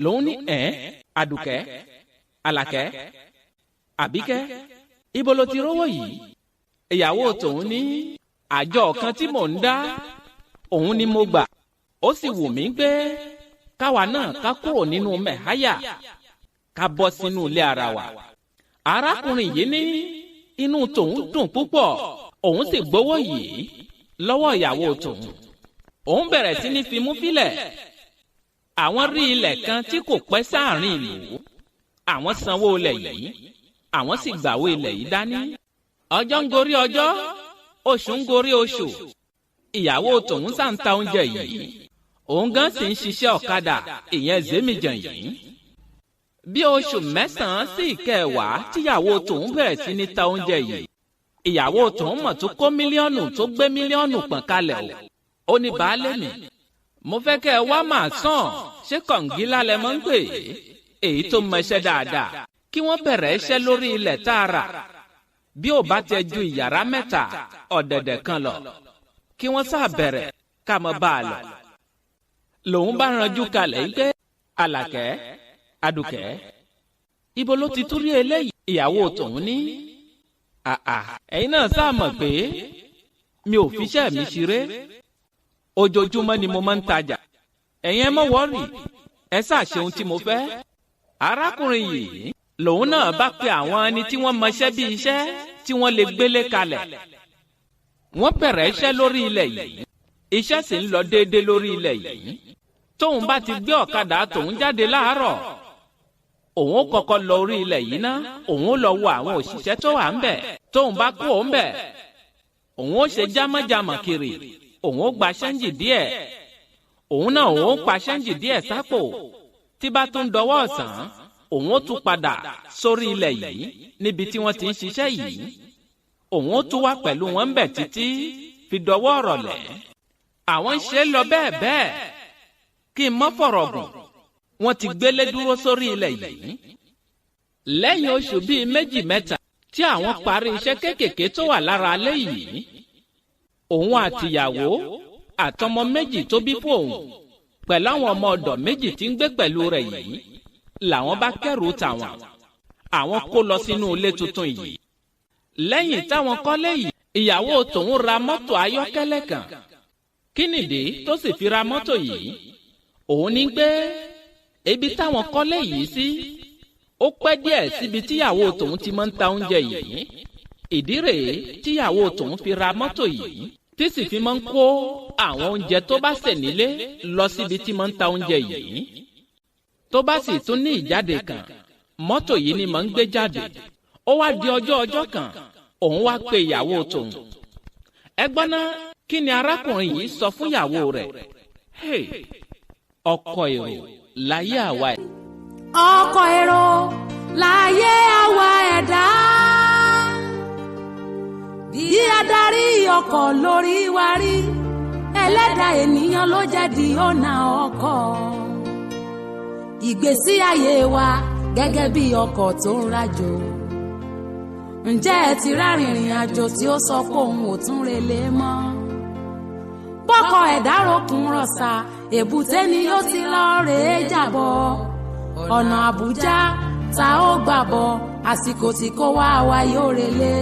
Lòun ní ẹ̀, Àdùkẹ́, Àlàkẹ́, Àbíkẹ́, ibo ló ti rówó yìí? Ìyàwó tòun ní àjọ kan tí mò ń dá, òun ni mo gbà. Ó sì wù mí pé káwa náà ká kúrò nínú mẹ̀háyà, ká bọ́ sínú ilé ara wa. Arákùnrin yìí ní inú tòun dùn púpọ̀, òun sì gbowó yìí lọ́wọ́ ìyàwó tòun. Òun bẹ̀rẹ̀ sí ní fimú fílẹ̀. Àwọn rí ilẹ̀ kan tí kò pẹ́ sáàrin ìlú. Àwọn sanwó ilẹ̀ yìí, àwọn sì gbàwó ilẹ̀ yìí dání. Ọjọ́ ń gorí ọjọ́, oṣù ń gorí oṣù. Ìyàwó tòun sá ń ta oúnjẹ yìí. Òun gan sì ń ṣiṣẹ́ ọ̀kadà, ìyẹn Zémìjàn yìí. Bí oṣù mẹ́sàn-án sí ìkẹwàá tíyàwó tòun bẹ̀rẹ̀ sí ní ta oúnjẹ yìí, ìyàwó tòun mọ̀ tó kó mílíọ̀nù tó gbé mílíọ̀nù pọ̀n kalẹ̀ o. Ó ní baálé mi, mo fẹ́ kẹ́ ẹ wá màá sàn, ṣé kọ̀ǹgílá lẹ mọ́ ń pè é? Èyí tó mọṣẹ́ dáadáa, kí wọ́n bẹ̀rẹ̀ iṣẹ́ lórí ilẹ̀ tààrà. Bí ò bá tẹ ju ìyàrá mẹ́ta ọ̀dẹ̀dẹ̀ kan lọ, Kí wọ́n sá bẹ̀rẹ̀ ká mọ́ bá a lọ. Lòun bá ranjú kalẹ̀ yìí pé Àlàkẹ́, Àdùkẹ́, ibo ló ti túrí eléyìí? Ìyàwó tòun ní àà, ẹ̀yin náà sá mọ̀ pé mi ò fiṣẹ́ mi ṣeré, ojoojúmọ́ ni mo máa ń tajà, ẹ̀yin ẹ mọ́ wọ́ọ̀rì, ẹ sá ṣe ohun tí mo fẹ́. Arákùnrin yìí lòun náà bá pe àwọn ẹni tí wọ́n mọṣẹ́ bí iṣẹ́ tí wọ́n lè gbélé kalẹ̀. Wọ́n bẹ̀rẹ̀ iṣẹ́ lórí ilẹ̀ yìí, iṣẹ́ sì ń lọ déédé lórí ilẹ̀ yìí. Tóun bá ti gbé ọ̀kadà tóun jáde láàárọ̀, òun ó kọ́kọ́ lọ orí ilẹ̀ yìí ná, òun ó lọ wo àwọn òṣìṣẹ́ tó wà ń bẹ̀. Tóun bá kú òun bẹ̀, òun ó ṣe jámọ́jámọ́ kiri, òun ó gba ṣẹ́ńjì díẹ̀, òun náà òun ó pa ṣẹ́ńjì díẹ̀ sápò. Tí bá tún dọwọ́ ọ̀sán, òun ó tún padà sórí ilẹ̀ yìí níbi tí wọ́n ti ń ṣiṣẹ́ yìí. Òun ó tún wá pẹ̀lú wọn bẹ̀ títí fi dọwọ́ ọ̀rọ̀lẹ́. Àwọn ń ṣe lọ bẹ́ẹ̀ bẹ́ẹ̀. Kí n mọ́ fọ̀rọ̀ gùn, wọ́n ti gbélé dúró sórí ilẹ̀ yìí. Lẹ́yìn oṣù bíi méjì mẹ́ta tí àwọn parí iṣẹ́ kéékèèké tó wà lára alẹ́ yìí, òun àtìyàwó àtọmọ méjì tó bí fún òun pẹ̀lú àwọn ọmọ ọ̀dọ̀ méjì tí ń gbé pẹ̀lú rẹ̀ yìí làwọn bá kẹ́rù tàwọn. Àwọn kó lọ sínú ilé tuntun yìí. Lẹ́yìn táwọn kọ́lé yìí, ìyàwó tòun ra mọ́tò ayọ́kẹ́lẹ́ kan. Kí nìdí tó sì fi ra mọ́tò yìí? Òun ní pé ibi táwọn kọ́lé yìí sí, ó pẹ́ díẹ̀ síbi tíyàwó tòun ti máa ń ta oúnjẹ yìí. Ìdí rèé tíyàwó tòun fi ra mọ́tò yìí, tí sì fi máa ń kó àwọn oúnjẹ tó bá sè nílé lọ síbi tí máa ń ta oúnjẹ yìí. Tó bá sì tún ní ìjáde kan, mọ́tò yìí ni máa ń gbé jáde. Ó wá di ọjọ́ ọjọ́ kan, òun wá pe ìyàwó tòun. Ẹ gbọ́ ná, kí ni arákùnrin yìí sọ fún ìyàwó rẹ̀? Hey, ọkọ èrò láyé àwa ẹ̀. Ọkọ̀ èrò láyé àwa ẹ̀dá. Bí adarí ọkọ̀ lórí wa rí, ẹlẹ́dàá ènìyàn ló jẹ́ di ọ̀nà ọkọ̀. Ìgbésí ayé wa gẹ́gẹ́ bí ọkọ̀ tó ń rajò. Ǹjẹ́ ẹ ti rárìnrìn àjò tí ó sọ pé òun ò tún relé mọ́? Bọ́kọ̀ ẹ̀dá rokun rọ̀ṣà, èbúté ni ó ti lọ rèé jàbọ̀. Ọ̀nà Àbújá ta ó gbàbọ̀, àsìkò tí kò wá wa yóò relé.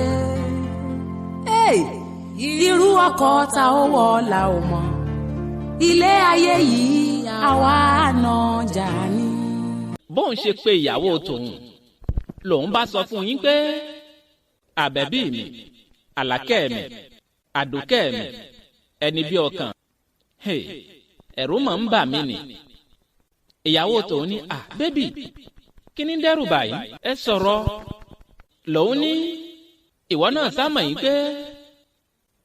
Irú ọkọ̀ ta ó wọ̀ la ò mọ̀. Ilé ayé yìí àwa àna jà ní. Bóun ṣe pé ìyàwó tòun lòun bá sọ fún yín pé àbẹ̀bí mi, Àlàkẹ́ mi, Àdùkẹ́ mi, ẹni bí ọkàn, ẹ̀rù mọ̀ ń bà mí nì. Ìyàwó tòun ní, à bébì, kí ni dẹ́rù báyìí? Ẹ sọ̀rọ̀. Lòun ní, ìwọ náà sámọ̀ yín pé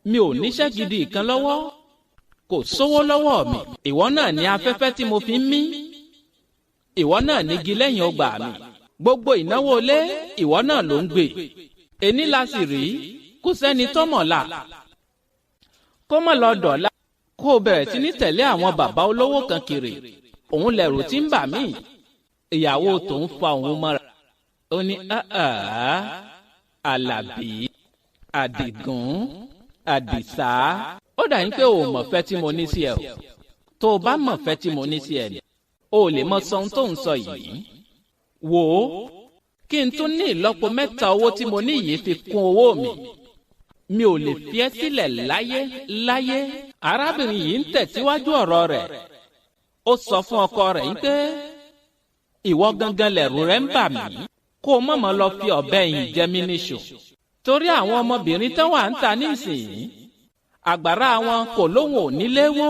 mi ò níṣẹ́ gidi kan lọ́wọ́, kò sówó lọ́wọ́ mi. Ìwọ náà ní afẹ́fẹ́ tí mo fi ń mí, ìwọ náà nígi lẹ́yìn ọgbà mi. Gbogbo ìnáwó ilé ìwọ náà ló ń gbé. Ení la sì rí, kò sẹ́ni tó mọ̀ la. Kó mọ̀ lọ dọ̀la, kó o bẹ̀rẹ̀ sí ní tẹ̀lé àwọn bàbá olówó kan kiri. Òun lẹ̀rù tí ń bà mí. Ìyàwó tòun fa òun mọ́ra. Ó ní Àlàbí, Àdìgún, Àdìsá. Ó dà yín pé o ò mọ̀fẹ́ tí mo ní sí ẹ o. Tó o bá mọ̀fẹ́ tí mo ní sí ẹ ni, o ò lè mọ sọ ohun tó ń sọ yìí. Wò ó, kí n tún ní ìlọ́po mẹ́ta owó tí mo ní yìí fi kún owó mi. Mi ò lè fi ẹ́ sílẹ̀ láyé láyé. Arábìnrin yìí ń tẹ̀síwájú ọ̀rọ̀ rẹ̀. Ó sọ fún ọkọ rẹ̀ yìí pé ìwọ gangan lẹ̀rù rẹ̀ ń bà mí, kó o mọ̀mọ́ lọ fi ọ̀bẹ yìí jẹ mí níṣù. Torí àwọn ọmọbìnrin tán wà ń ta nísìnyí, àgbàrá wọn kò lóhùn onílé wó,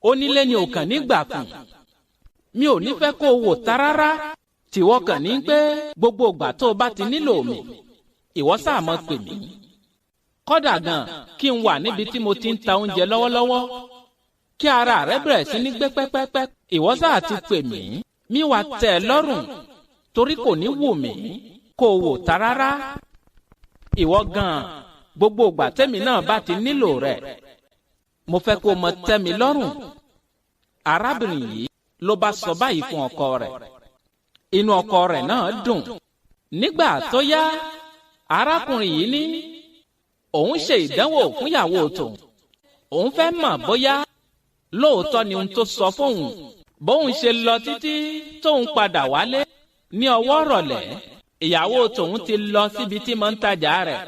onílé ni ò kàn nígbà fún. Mi ò ní fẹ́ kó o wò ta rárá. Tìwọ kàn ní pé gbogbo ìgbà tó o bá ti nílò mi, ìwọ sáà mọ̀ pè mí. Kódà gan kí n wà níbi tí mo ti ń ta oúnjẹ lọ́wọ́lọ́wọ́, kí ara rẹ bẹ̀rẹ̀ sí ní gbé pẹ́pẹ́pẹ́, ìwọ sáà ti pè mí, mi wà tẹ́ ẹ lọ́rùn, torí kò ní wù mí kó o wò ta rárá. Ìwọ gan gbogbo ìgbà tẹ́mi náà bá ti nílò rẹ̀, mo fẹ́ kó o mọ tẹ́ mi lọ́rùn. Arábìnrin yìí ló bá sọ báyìí fún ọkọ rẹ̀. Inú ọkọ rẹ̀ náà dùn. Nígbà tó yá, arákùnrin yìí ní òun ṣe ìdánwò fúnyàwó tòun. Òun fẹ́ mọ̀ bóyá lóòótọ́ ni ohun tó sọ fóun. Bóun ṣe lọ títí tóun padà wálé ní ọwọ́ rọ̀lẹ́, ìyàwó tòun ti lọ síbi tí mo ń tajà rẹ̀.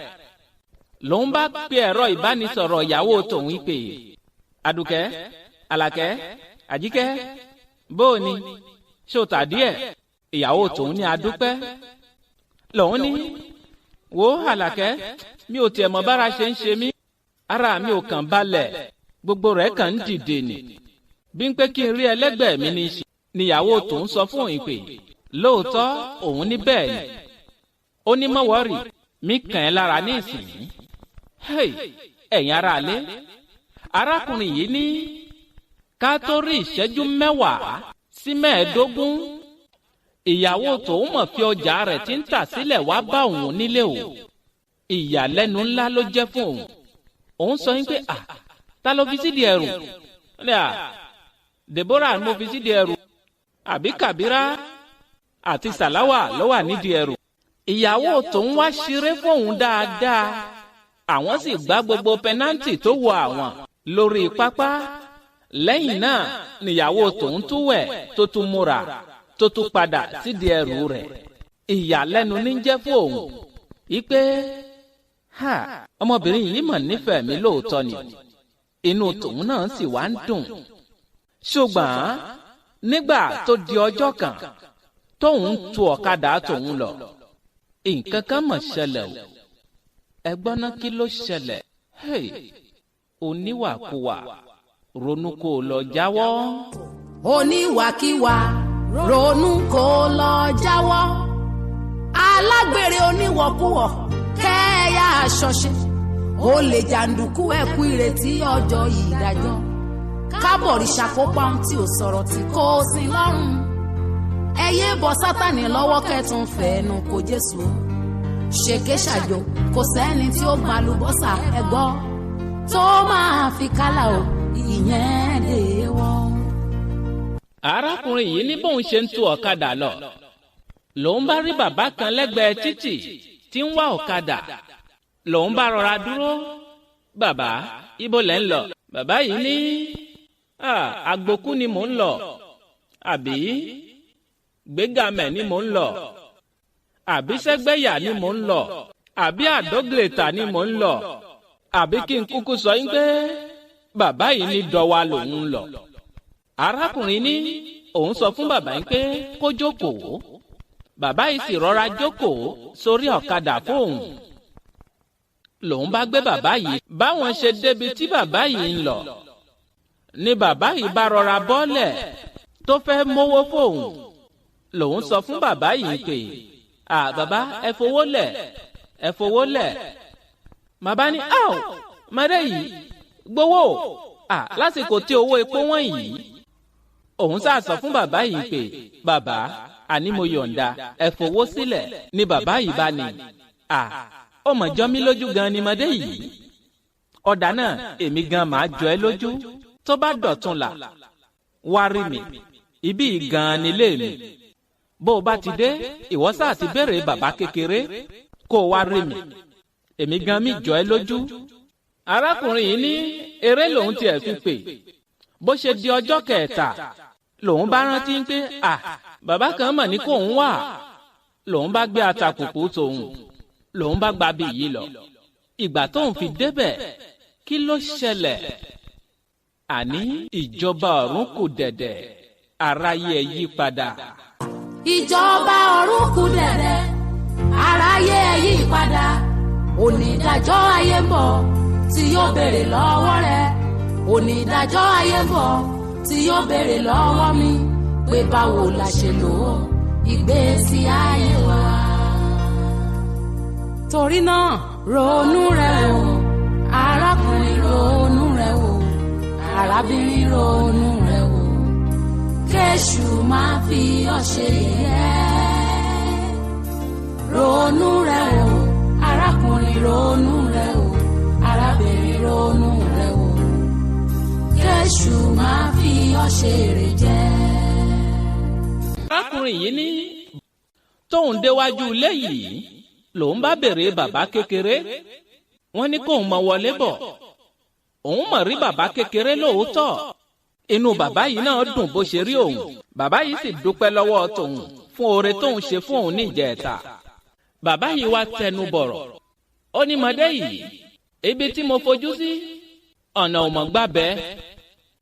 Lòun bá pe ẹ̀rọ ìbánisọ̀rọ̀ ìyàwó tòun pè: Àdùkẹ́, Àlàkẹ́, Àjíkẹ́, bóò ni, ṣó tà díẹ̀? Ìyàwó tòun ní adúpẹ́. Lòun ní, wo Àlàkẹ́, mi ò tiẹ̀ mọ̀ bára ṣe ń ṣe mí, ara mi ò kàn balẹ̀, gbogbo rẹ̀ kàn ń dìde nì. Bí ń pé kí n rí ẹlẹ́gbẹ̀ẹ́ mi ní í ṣe. Níyàwó tòun sọ fún òun pé lóòótọ́ òun ní bẹ́ẹ̀ ni. Ó ní má wọ́rì, mi kàn ẹ́ lára ní ìsìn. Hey, ẹ̀yin ará ilé, arákùnrin yìí ní ká tó rí ìṣẹ́jú 10 sí 15, ìyàwó tòun mọ̀ fi ọjà rẹ̀ tí ń tà sílẹ̀ wá bá òun nílé o. Ìyàlẹ́nu ńlá ló jẹ́ fún òun. Òun sọ yín pé à, ta ló fi sídìí ẹrù? Ní à, Deborah ni mo fi sídìí ẹrù, àbí Kàbírá àti Sàláwà ló wà nídìí ẹrù. Ìyàwó tòun wá ṣeré fóun dáadáa. Àwọn sì gbá gbogbo pẹnántì tó wọ àwọn lórí pápá. Lẹ́yìn náà níyàwó tòun tún wẹ̀, tó tún múra, tó tún padà sídìí ẹrù rẹ̀. Ìyàlẹ́nu ní jẹ́ fún òun ipe ha, ọmọbìnrin yìí mọ̀ nífẹ̀ẹ́ mi lóòótọ́ ni. Inú tòun náà sì wá ń dùn. Ṣùgbọ́n nígbà tó di ọjọ́ kan tóun tu ọ̀kadà tóun lọ, nǹkan kan mọ̀ ṣẹlẹ̀ o. Ẹ gbọ́ná, kí ló ṣẹlẹ̀? Hey, oníwàkuwà, ronú kó o lọ jáwọ́. Oníwàkiwà, ronú kó lọ jáwọ́. Alágbèrè, oníwọ̀kuwọ̀, kẹ́ẹ̀yà aṣọṣe. Olè, jàǹdùkú, ẹ̀kú ìrètí ọjọ́ ìdájọ́. Kábọ̀rì ṣàkópa ohun tí ò sọ̀rọ̀ tí kò sí lọ́rùn. Ẹ yé bọ Sátánì lọ́wọ́, kẹ́tùn fẹ́ẹ́nu kò Jésù o. Ṣèké ṣàjò, kò sẹ́ni tí ó gbalùbọ́sà ẹ gbọ́ tó máa fi kálà o, ìyẹn lè wọ́n. Arákùnrin yìí ní bóun ṣe ń tu ọ̀kadà lọ, lòun bá rí bàbá kan lẹ́gbẹ̀ẹ́ títì tí ń wá ọ̀kadà. Lòun bá rọra dúró. Bàbá, ibo lẹ́ ń lọ? Bàbá yìí ní, "Àgbòkú ni mò ń lọ, àbí gbégamẹ̀ ni mò ń lọ, àbí sẹ́gbẹ́yà ni mò ń lọ, àbí àdógìlẹ̀tà ni mò ń lọ, àbí kí n kúkú sọ yín pé bàbá yìí ní dọ́wà lòun ń lọ." Arákùnrin ní òun sọ fún bàbá yìí pé kó jókòó. Bàbá yìí sì rọra jókòó sórí ọ̀kadà fóun. Lòun bá gbé bàbá yìí. Báwọn ṣe débi tí bàbá yìí ń lọ ni bàbá yìí bá rọra bọ́lẹ̀ tó fẹ́ mówó fóun. Lòun sọ fún bàbá yìí pé, "À bàbá, ẹ fowó lẹ̀, ẹ fowó lẹ̀." Bàbá ní, "Áò mọdé yìí gbowó à lásìkò tí owó epo wọ́n yìí." Òun sá sọ fún bàbá yìí pé, "Bàbá, àní mo yọ̀ǹda, ẹ fowó sílẹ̀." Ni bàbá yìí bá ní, "À, ó mọ̀ jọ mí lójú gan ni mọdé yìí. Ọ̀dà náà, èmi gan máa jọ ẹ́ lójú. Tó bá dọ̀tun là, wá rí mi ibí gan nílé mi. Bó o bá ti dé, ìwọ sáà ti béèrè bàbá kékeré, kó o wá rí mi. Èmi gan mi jọ ẹ́ lójú." Arákùnrin yìí ní eré lòun tiẹ̀ fi pè. Bó ṣe di ọjọ́ kẹta, lòun bá rántí pé à, bàbá kan mọ̀ ní kóun wà. Lòun bá gbé atakùkù tòun, lòun bá gba bí yìí lọ. Ìgbà tóun fi débẹ̀, kí ló ṣẹlẹ̀? Àní ìjọba ọ̀run kù dẹ̀dẹ̀, aráyé ẹ yí padà. Ìjọba ọ̀run kù dẹ̀dẹ̀, aráyé ẹ yí padà. Onídàájọ́ ayé ń bọ̀ tí yóò béèrè lọ́wọ́ rẹ. Onídàájọ́ ayé ń bọ̀ tí yóò béèrè lọ́wọ́ mi pé báwo la ṣe lò ó ìgbésí ayé wa. Torí náà, ronú rẹ wò, arákùnrin, ronú rẹ wò, arábìnrin, ronú rẹ wò, kéṣù máa fi ọ́ ṣe yẹ̀yẹ́. Ronú rẹ wò, arákùnrin, ronú rẹ wò, arábìnrin, ronú rẹ wò, kéṣù máa fi ọ́ ṣe èrè jẹ. Arákùnrin yìí ní tóun déwájú ilé yìí, lòun bá béèrè bàbá kékeré. Wọ́n ní kóun mọ wọlé bọ̀. Òun mọ̀ rí bàbá kékeré lóòótọ́. Inú bàbá yìí náà dùn bó ṣe rí òun. Bàbá yìí sì dúpẹ́ lọ́wọ́ tòun fún oore tóun ṣe fún òun ní ìjẹta. Bàbá yìí wá tẹnu bọ̀rọ̀. Ó ní mọ̀dé yìí, ibi tí mo fojú sí, ọ̀nà ò mọ̀ gbábẹ́.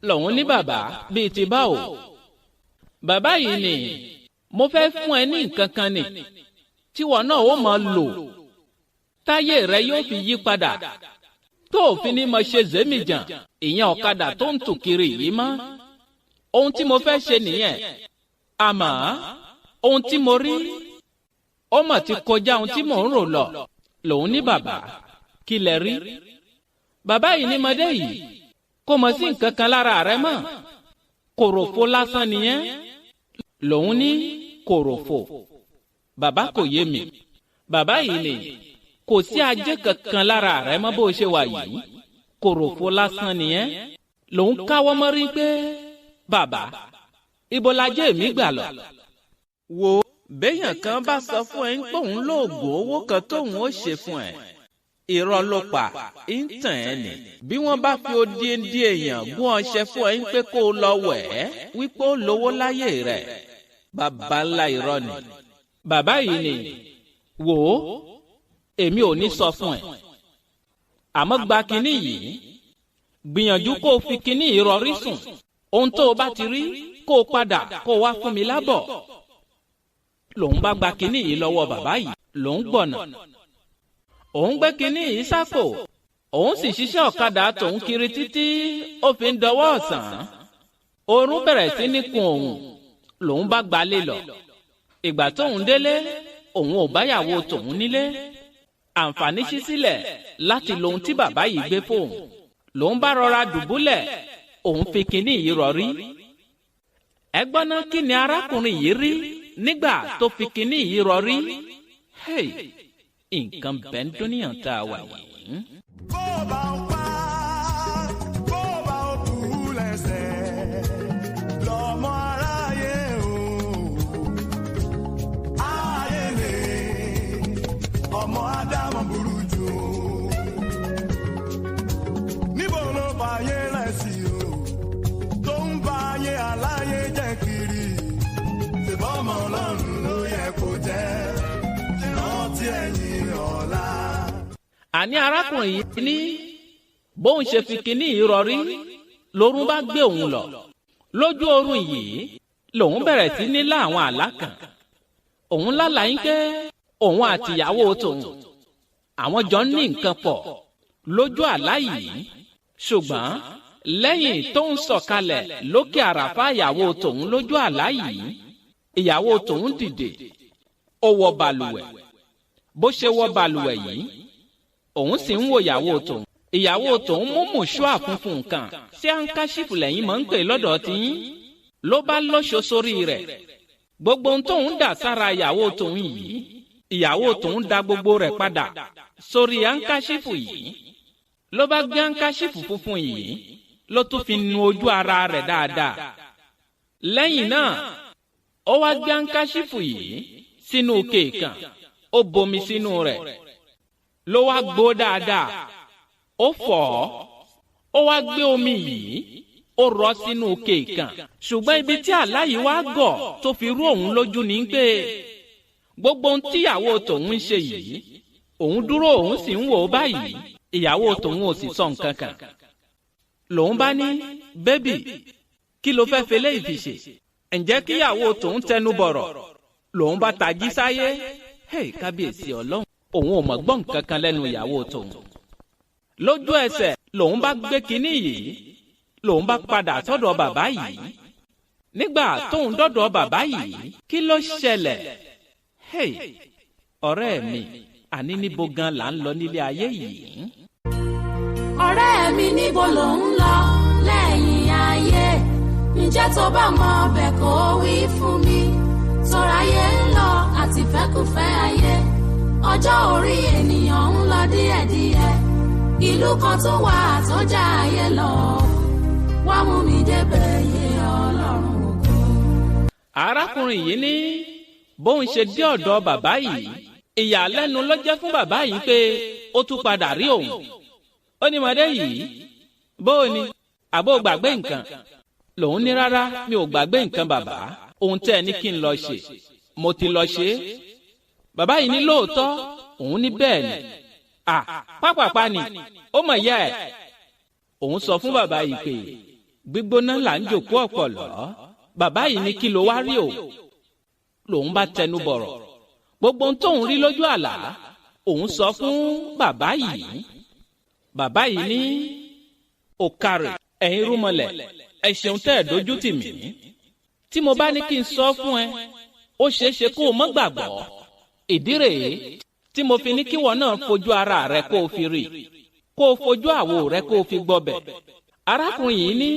Lòun ní bàbá bíi ti báwo. Bàbá yìí ni mo fẹ́ fún ẹ ní nǹkan kan nì tíwọ náà ó máa lò táyé rẹ yóò fi yí padà tó òfin ní mo ṣe zémìjàn ìyẹn ọ̀kadà tó ń tù kiri yìí mọ́. Ohun tí mo fẹ́ ṣe nìyẹn, àmọ́ ohun tí mo rí ó mà ti kọjá ohun tí mò ń rò lọ. Lòun ní bàbá kí lẹ rí? Bàbá yìí ní mọdé yìí kò mọ̀ sí nǹkan kan lára rẹ mọ́, kòròfo lásán nìyẹn. Lòun ní kòròfo. Bàbá kò yé mi. Bàbá yìí ni kò sí ajé kankan lára rẹ mọ́ bó ṣe wà yìí, kòròfo lásán nìyẹn. Lòun káwọ́ mọ́rí pé bàbá ibo lajé mi gbà lọ. Wo béèyàn kan bá sọ fún ẹ ń pé òun lóògùn owó kan tóun ó ṣe fún ẹ, irọ́ ló pa, ń tàn ẹ́ nì. Bí wọ́n bá fi odindi èèyàn gún ọṣẹ fún ẹ ń pé kó o lọ wẹ̀ ẹ́ wípé ó lówó láyé rẹ̀, bàbá ńlá irọ́ ni. Bàbá yìí ni wò ó, èmi ò ní sọ fún ẹ, àmọ́ gba kinní yìí, gbìyànjú kó o fi kinní yìí rọrí sùn. Ohun tó o bá ti rí kó o padà kó o wá fún mi lábọ̀. Lòun bá gba kinní yìí lọ́wọ́ bàbá yìí, lòun gbọ̀nà. Òun gbé kinní yìí sápò, òun sì ṣiṣẹ́ ọ̀kadà tòun kiri títí ó fi ń dọwọ́ ọ̀sán. Oorun bẹ̀rẹ̀ sí ní kun òun, lòun bá gbalé lọ. Ìgbà tóun délé, òun ò báyàwó tòun nílé. Àǹfààní ṣí sílẹ̀ láti lohun tí bàbá yìí gbé fóun. Lòun bá rọra dùbúlẹ̀, òun fi kinní yìí rọrí. Ẹ gbọ́n ná, kí ni arákùnrin yìí rí nígbà tó fi kinní yìí rọrí? Hey, nǹkan bẹ́ẹ̀ ń dúníyàn tá a wà yìí. Bó bá ń pa, bó bá ń kú lẹ́sẹ̀, lọ́mọ aráyé o. Ayé lè, ọmọ Ádámọ̀ burú jù o. Níbo ló bá ayé rẹ̀ sí o? Tó ń bá ayé aláyé jẹ́ kiri. Ṣèbọ́mọ Ọlọ́run ló yẹ kó jẹ́. Rántí ẹ̀yìn ọ̀la. Àní arákùnrin yìí ní bóun ṣe fi kinní yìí rọrí lórun bá gbé òun lọ. Lójú oorun yìí lòun bẹ̀rẹ̀ sí ní lá àwọn àlá kan. Òun lálàá yín pé òun àtìyàwó tòun àwọn jọ ń ní nǹkan pọ̀ lójú àlá yìí. Ṣùgbọ́n lẹ́yìn tó ń sọ̀kalẹ̀ lókè àràfá ìyàwó tòun lójú àlá yìí, ìyàwó tòun dìde, ó wọ balùwẹ̀. Bó ṣe wọ balùwẹ̀ yìí, òun sì ń wo ìyàwó tòun. Ìyàwó tòun mú mùṣúà funfun kan sí àǹkáṣífù lẹ́yìn mọ̀ ń pè lọ́dọ̀ tiyín, ló bá lọ́ṣọ sórí rẹ̀. Gbogbo ohun tóun dà sára ìyàwó tòun yìí, ìyàwó tòun da gbogbo rẹ̀ padà sórí àǹkáṣífù yìí. Ló bá gbé àǹkáṣífù funfun yìí, ló tún fi nu ojú ara rẹ̀ dáadáa. Lẹ́yìn náà, ó wá gbé àǹkáṣífù yìí sínú kéèkàn, ó bomi sínú rẹ̀, ló wá gbó dáadáa, ó fọ̀ ọ́, ó wá gbé omi yìí, ó rọ sínú kéèkàn. Ṣùgbọ́n ibi tí àlá yìí wá gọ̀ tó fi rú òun lójú ni pé gbogbo ohun tíyàwó tòun ń ṣe yìí, òun dúró òun sì ń wò ó báyìí, ìyàwó tòun ò sì sọ nǹkan kan. Lòun bá ní, bébì, kí ló fẹ́ fẹlẹ́ ìfìṣe? Ǹjẹ́ kíyàwó tòun tẹnu bọ̀rọ̀? Lòun bá tají sáyé. Hey, kábíyèsí Ọlọ́run, òun ò mọ̀ gbọ́ nǹkan kan lẹ́nu ìyàwó tòun. Lójú ẹsẹ̀ lòun bá gbé kinní yìí, lòun bá padà sọ́dọ̀ bàbá yìí. Nígbà tóun dọ́dọ̀ bàbá yìí, kí ló ṣẹlẹ̀? Hey, ọ̀rẹ́ mi, àní níbo gan là ń lọ nílé ayé yìí? Ọ̀rẹ́ mi níbo ló ń lọ lẹ́yìn ayé? Ǹjẹ́ tó bá mọ ọbẹ̀ kó wí fún mi? Tọ́ráyé ń lọ àti fẹ́kùfẹ́ ayé. Ọjọ́ orí ènìyàn ń lọ díẹ̀díẹ̀. Ìlú kan tó wà tó já ayé lọ. Wá mú mi débẹ̀ yé Ọlọ́run ògo. Arákùnrin yìí ní bóun ṣe dé ọ̀dọ̀ bàbá yìí, ìyàlẹ́nu ló jẹ́ fún bàbá yìí pé ó tún padà rí òun. Ó ní mọ̀dé yìí, Bó ni àbó gbàgbé nǹkan? Lòun ní rárá, mi ò gbàgbé nǹkan bàbá, ohun tẹ́ ẹ ní kí n lọ ṣe mo ti lọ ṣe é. Bàbá yìí ní lóòótọ́? Òun ní bẹ́ẹ̀ ni. À pápápá ni ó mọ̀ yá ẹ̀. Òun sọ fún bàbá yìí pé gbígbóná là ń jòkó ọ̀pọ̀lọ́. Bàbá yìí ní kí ló wá rí o? Lòun bá tẹnu bọ̀rọ̀ gbogbo ohun tóun rí lójú àlá òun sọ fún bàbá yìí. Bàbá yìí ní òkàrè, ẹ̀yin rúmọlẹ̀, ẹ ṣeun tẹ́ ẹ̀ dójú tì mí. Tí mo bá ní kí n sọ fún ẹ, ó ṣeé ṣe kó o mọ́ gbàgbọ́. Ìdí rèé tí mo fi ní kíwọ náà fojú ara rẹ kó o fi rí, kó o fojú àwo rẹ kó o fi gbọbẹ̀. Arákùnrin yìí ní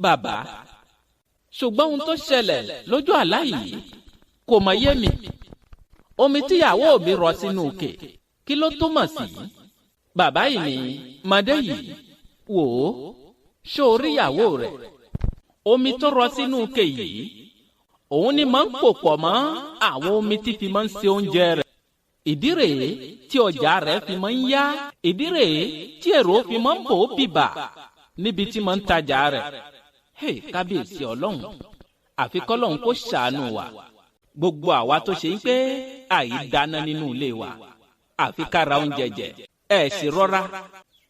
bàbá, ṣùgbọ́n ohun tó ṣẹlẹ̀ lójú àlá yìí kò mọ̀ yé mi. Omi tíyàwó mi rọ sínú òkè, kí ló túmọ̀ sí? Bàbá yìí ní mọ̀dé yìí, wò ó, ṣó o rí ìyàwó rẹ̀? Omi tó rọ sínú òkè yìí, òun ni máa ń pò pọ̀ mọ́ àwọn omi tí fi máa ń ṣe oúnjẹ rẹ̀. Ìdí rèé tí ọjà rẹ̀ fi máa ń yá, ìdí rèé tí èrò fi máa ń bò ó bìbà níbi tí máa ń tajà rẹ̀. Hey, kábíyèsí ọlọ́run, àfi kọ́lọ́run kó ṣàánú wa. Gbogbo àwa tó ṣe ń pé àìdáná nínú ilé wa, àfi ká ra oúnjẹ jẹ, ẹ sì rọra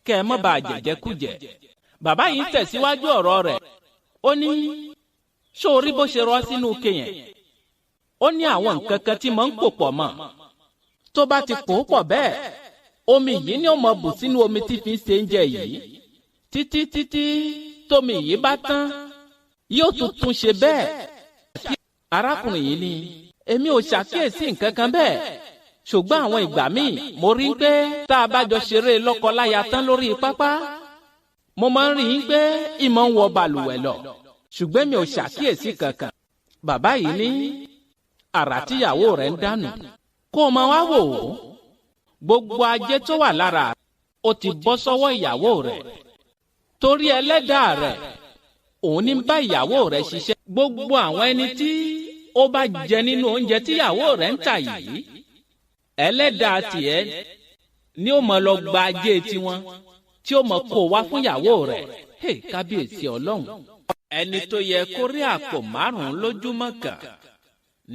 kẹ́ ẹ má bàa jẹ̀jẹ̀kújẹ. Bàbá yìí ń tẹ̀síwájú ọ̀rọ̀ rẹ̀, ó ní ṣó o rí bó ṣe rọ sínú ike yẹn? Ó ní àwọn nǹkan kan tí máa ń pò pọ̀ mọ́. Tó bá ti pò ó pọ̀ bẹ́ẹ̀, omi yìí ni ó máa bù sínú omi tí fi ń ṣe oúnjẹ yìí. Títí títí tómi yìí bá tán, yóò tún tún ṣe bẹ́ẹ̀. Arákùnrin yìí ni èmi ò ṣàkíyèsí nǹkan kan bẹ́ẹ̀, ṣùgbọ́n àwọn ìgbà míì mo rí pé tá a bá jọ ṣeré lọ́kọláya tán lórí pápá, mo máa ń rí i pé ìmọ̀ ń wọ balùwẹ̀ lọ, ṣùgbọ́n mi ò ṣàkíyèsí kankan. Bàbá yìí ní àrà tíyàwó rẹ̀ ń dànù, kó o máa wá wò ó, gbogbo ajé tó wà lára ó ti bọ́ sọ́wọ́ ìyàwó rẹ̀, torí ẹlẹ́dàá rẹ̀ òun ní bá ìyàwó rẹ̀ ṣiṣẹ́. Gbogbo àwọn ẹni tí ó bá jẹ nínú oúnjẹ tíyàwó rẹ̀ ń tà yìí, ẹlẹ́dàá tiẹ̀ ni ó mọ̀ lọ gba ajé tiwọn tí ó mọ̀ kó wá fún ìyàwó rẹ̀. Hey, kábíyèsí ọlọ́run. Ẹni tó yẹ kó rí àpò 5 lójúmọ́ kan,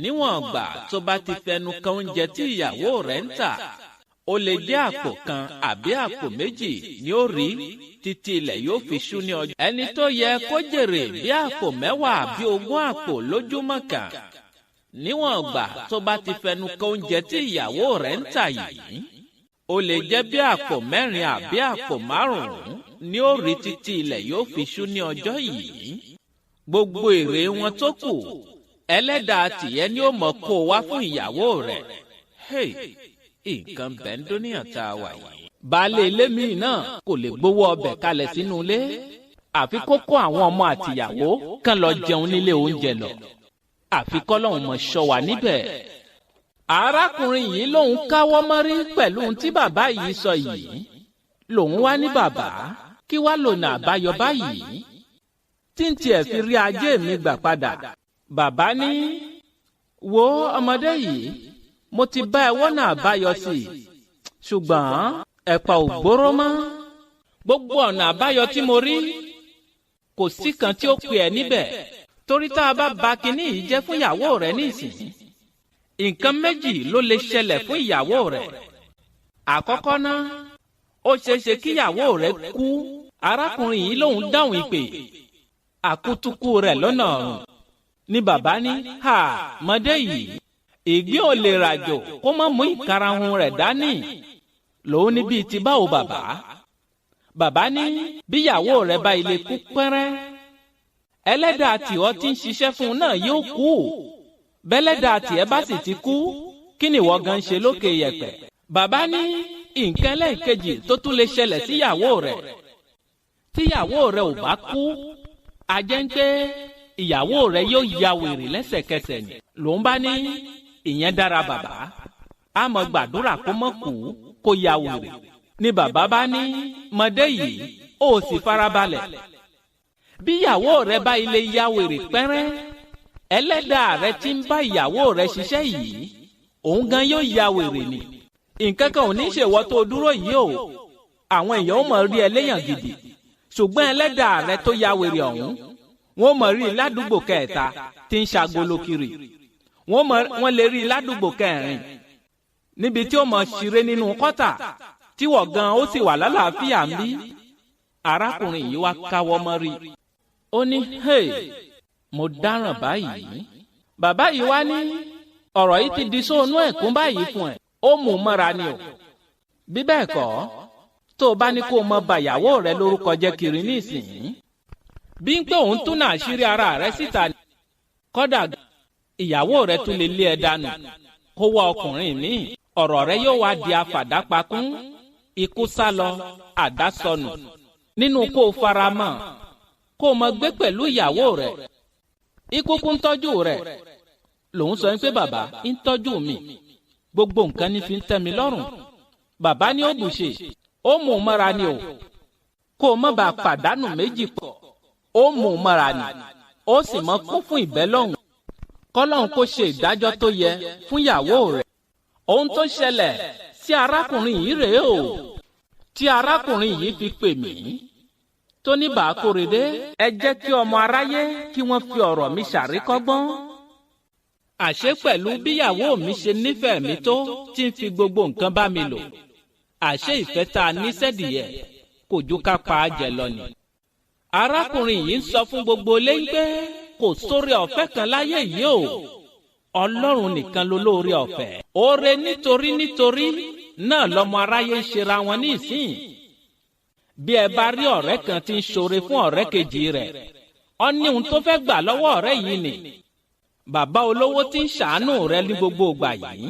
níwọ̀n ìgbà tó bá ti fẹnu kan oúnjẹ tí ìyàwó rẹ̀ ń tà, ó lè jẹ́ àpò 1 àbí àpò 2 ni ó rí títí ilẹ̀ yóò fi ṣú ní ọjọ́. Ẹni tó yẹ kó jèrè bí àpò 10 àbí 20 àpò lójúmọ́ kan, níwọ̀n ìgbà tó bá ti fẹnu kan oúnjẹ tí ìyàwó rẹ̀ ń tà yìí, ó lè jẹ́ bí àpò 4 àbí àpò 5 ni ó rí títí ilẹ̀ yóò fi ṣú ní ọjọ́ yìí. Gbogbo èrè wọn tó kù, ẹlẹ́dàá tìyẹ ni ó mọ̀ kó wá fún ìyàwó rẹ̀. Hey, nǹkan bẹ́ńdóníyàn tá a wà yìí. Baálé ilé míì náà kò lè gbowó ọbẹ̀ kalẹ̀ sínú ilé, àfi kó kó àwọn ọmọ àtìyàwó kán lọ jẹun nílé oúnjẹ lọ, àfi kọ́lọ́hún mọ̀ ṣọ́ wa níbẹ̀. Arákùnrin yìí lòun káwọ́ mọ́rí pẹ̀lú ohun tí bàbá yìí sọ yìí. Lòun wá ní bàbá, kí wá lònà àbáyọ báyìí tí n tiẹ̀ fi rí ajé mi gbà padà? Bàbá ní, wo ọmọdé yìí, mo ti bá ẹ wọ́nà àbáyọ sí i, ṣùgbọ́n ẹ̀pà ò gbóró mọ́. Gbogbo ọ̀nà àbáyọ tí mo rí kò sí kan tí ó pè ẹ́ níbẹ̀, torí tá a bá ba kinní yìí jẹ́ fún ìyàwó rẹ̀ nísìnyí, nǹkan méjì ló lè ṣẹlẹ̀ fún ìyàwó rẹ̀. Àkọ́kọ́ ná, ó ṣeéṣe kí ìyàwó rẹ̀ kú. Arákùnrin yìí lòun dáhùn ìpè àkútúkú rẹ̀ lọ́nà ọ̀run. Ni bàbá ní, ha mọ̀dé yìí, ìgbín ò lè ràjò kó má mú ìkarahun rẹ̀ dání. Lòun ní bíi ti báwo bàbá? Bàbá ní bíyàwó rẹ̀ bá ilé kú pẹ́rẹ́, ẹlẹ́dàá tìọ́ tí ń ṣiṣẹ́ fún un náà yóò kú. Bẹ́lẹ́dàá tiẹ̀ bá sì ti kú, kí ni ìwọ gan ṣe lókè yẹ̀pẹ̀? Bàbá ní nǹkan ẹlẹ́ẹ̀kejì tó tún lè ṣẹlẹ̀ síyàwó rẹ̀, tíyàwó rẹ̀ ò bá kú, a jẹ́ ń pé ìyàwó rẹ̀ yóò ya wèrè lẹ́sẹ̀kẹsẹ̀ ni. Lòun bá ní ìyẹn dára bàbá, a mọ̀ gbàdúrà kó mọ̀ kú kó ya wèrè. Ni bàbá bá ní mọ̀dé yìí, ó sì farabalẹ̀. Bíyàwó rẹ̀ bá ilé ya wèrè pẹ́rẹ́, ẹlẹ́dàá rẹ̀ tí ń bá ìyàwó rẹ̀ ṣiṣẹ́ yìí, òun gan yóò ya wèrè ni. Nǹkan kan ò ní ṣèwọ́ tó dúró yìí o, àwọn èèyàn ó mọ̀ rí ẹlẹ́yàn gidi. Ṣùgbọ́n ẹlẹ́dàá rẹ tó ya wèrè ọ̀hún, wọ́n mọ̀ rí i ládùúgbò kẹta tí ń ṣagolo kiri. Wọ́n lè rí i ládùúgbò kẹrin níbi tí ó mọ̀ ṣeré nínú kọ́tà tí wọ̀ gan ó sì wà lálàáfíà ń bí. Arákùnrin yìí wá káwọ́ mọ́ rí. Ó ní, hey, mo dáràn báyìí. Bàbá yìí wá ní ọ̀rọ̀ yìí ti di sóònú ẹ̀kún báyìí fún ẹ̀. Ó mú un mọ́ra ni o. Bí bẹ́ẹ̀ kọ́, tó o bá ní kó o mọ bàyàwó rẹ lórúkọ jẹ́ kiri nísìnyí, bí ń pé òun tún náà ṣírí ara rẹ síta, kọ́dà ìyàwó rẹ tún lè lé ẹ dànù kó wá ọkùnrin míì. Ọ̀rọ̀ rẹ yóò wá di afàdápakún, ikú sá lọ, àdá sọnù. Nínú kó o fara mọ́, kó o mọ gbé pẹ̀lú ìyàwó rẹ. Ikú kún tọ́jú rẹ. Lòun sọ pé bàbá ń tọ́jú mi, gbogbo nǹkan ní fi ń tẹ́ mi lọ́rùn. Bàbá ní ó bùṣe, ó mú un mọ́ra ni o. Kó o má bàa pàdánù méjì pọ̀, ó mú un mọ́ra ni, ó sì mọ́ kún fún ìbẹ́lọ́hùn. Kọ́lọ́hún kó ṣe ìdájọ́ tó yẹ fún ìyàwó rẹ̀. Ohun tó ṣẹlẹ̀ sí arákùnrin yìí rèé o, tí arákùnrin yìí fi pè mí tó ní Bàákòrédé, ẹ jẹ́ kí ọmọ aráyé kí wọ́n fi ọ̀rọ̀ mi ṣàríkọ́gbọ́n. Àṣé pẹ̀lú bíyàwó mi ṣe nífẹ̀ẹ́ mi tó tí ń fi gbogbo nǹkan bá mi lò, àṣé ìfẹ́ tá a ní sẹ́dìyẹ kò ju ká pa á jẹ lọ ni. Arákùnrin yìí ń sọ fún gbogbo ilé pé kò sórí ọ̀fẹ́ kan láyé yìí o. Ọlọ́run nìkan ló lóore ọ̀fẹ́. Oore nítorí nítorí náà lọmọ aráyé ń ṣera wọn ní ìsìn. Bí ẹ bá rí ọ̀rẹ́ kan tí ń ṣoore fún ọ̀rẹ́ kejì rẹ̀, ó ní ohun tó fẹ́ gbà lọ́wọ́ ọ̀rẹ́ yìí ni. Bàbá olówó tí ń ṣàánú rẹ ní gbogbo ìgbà yìí,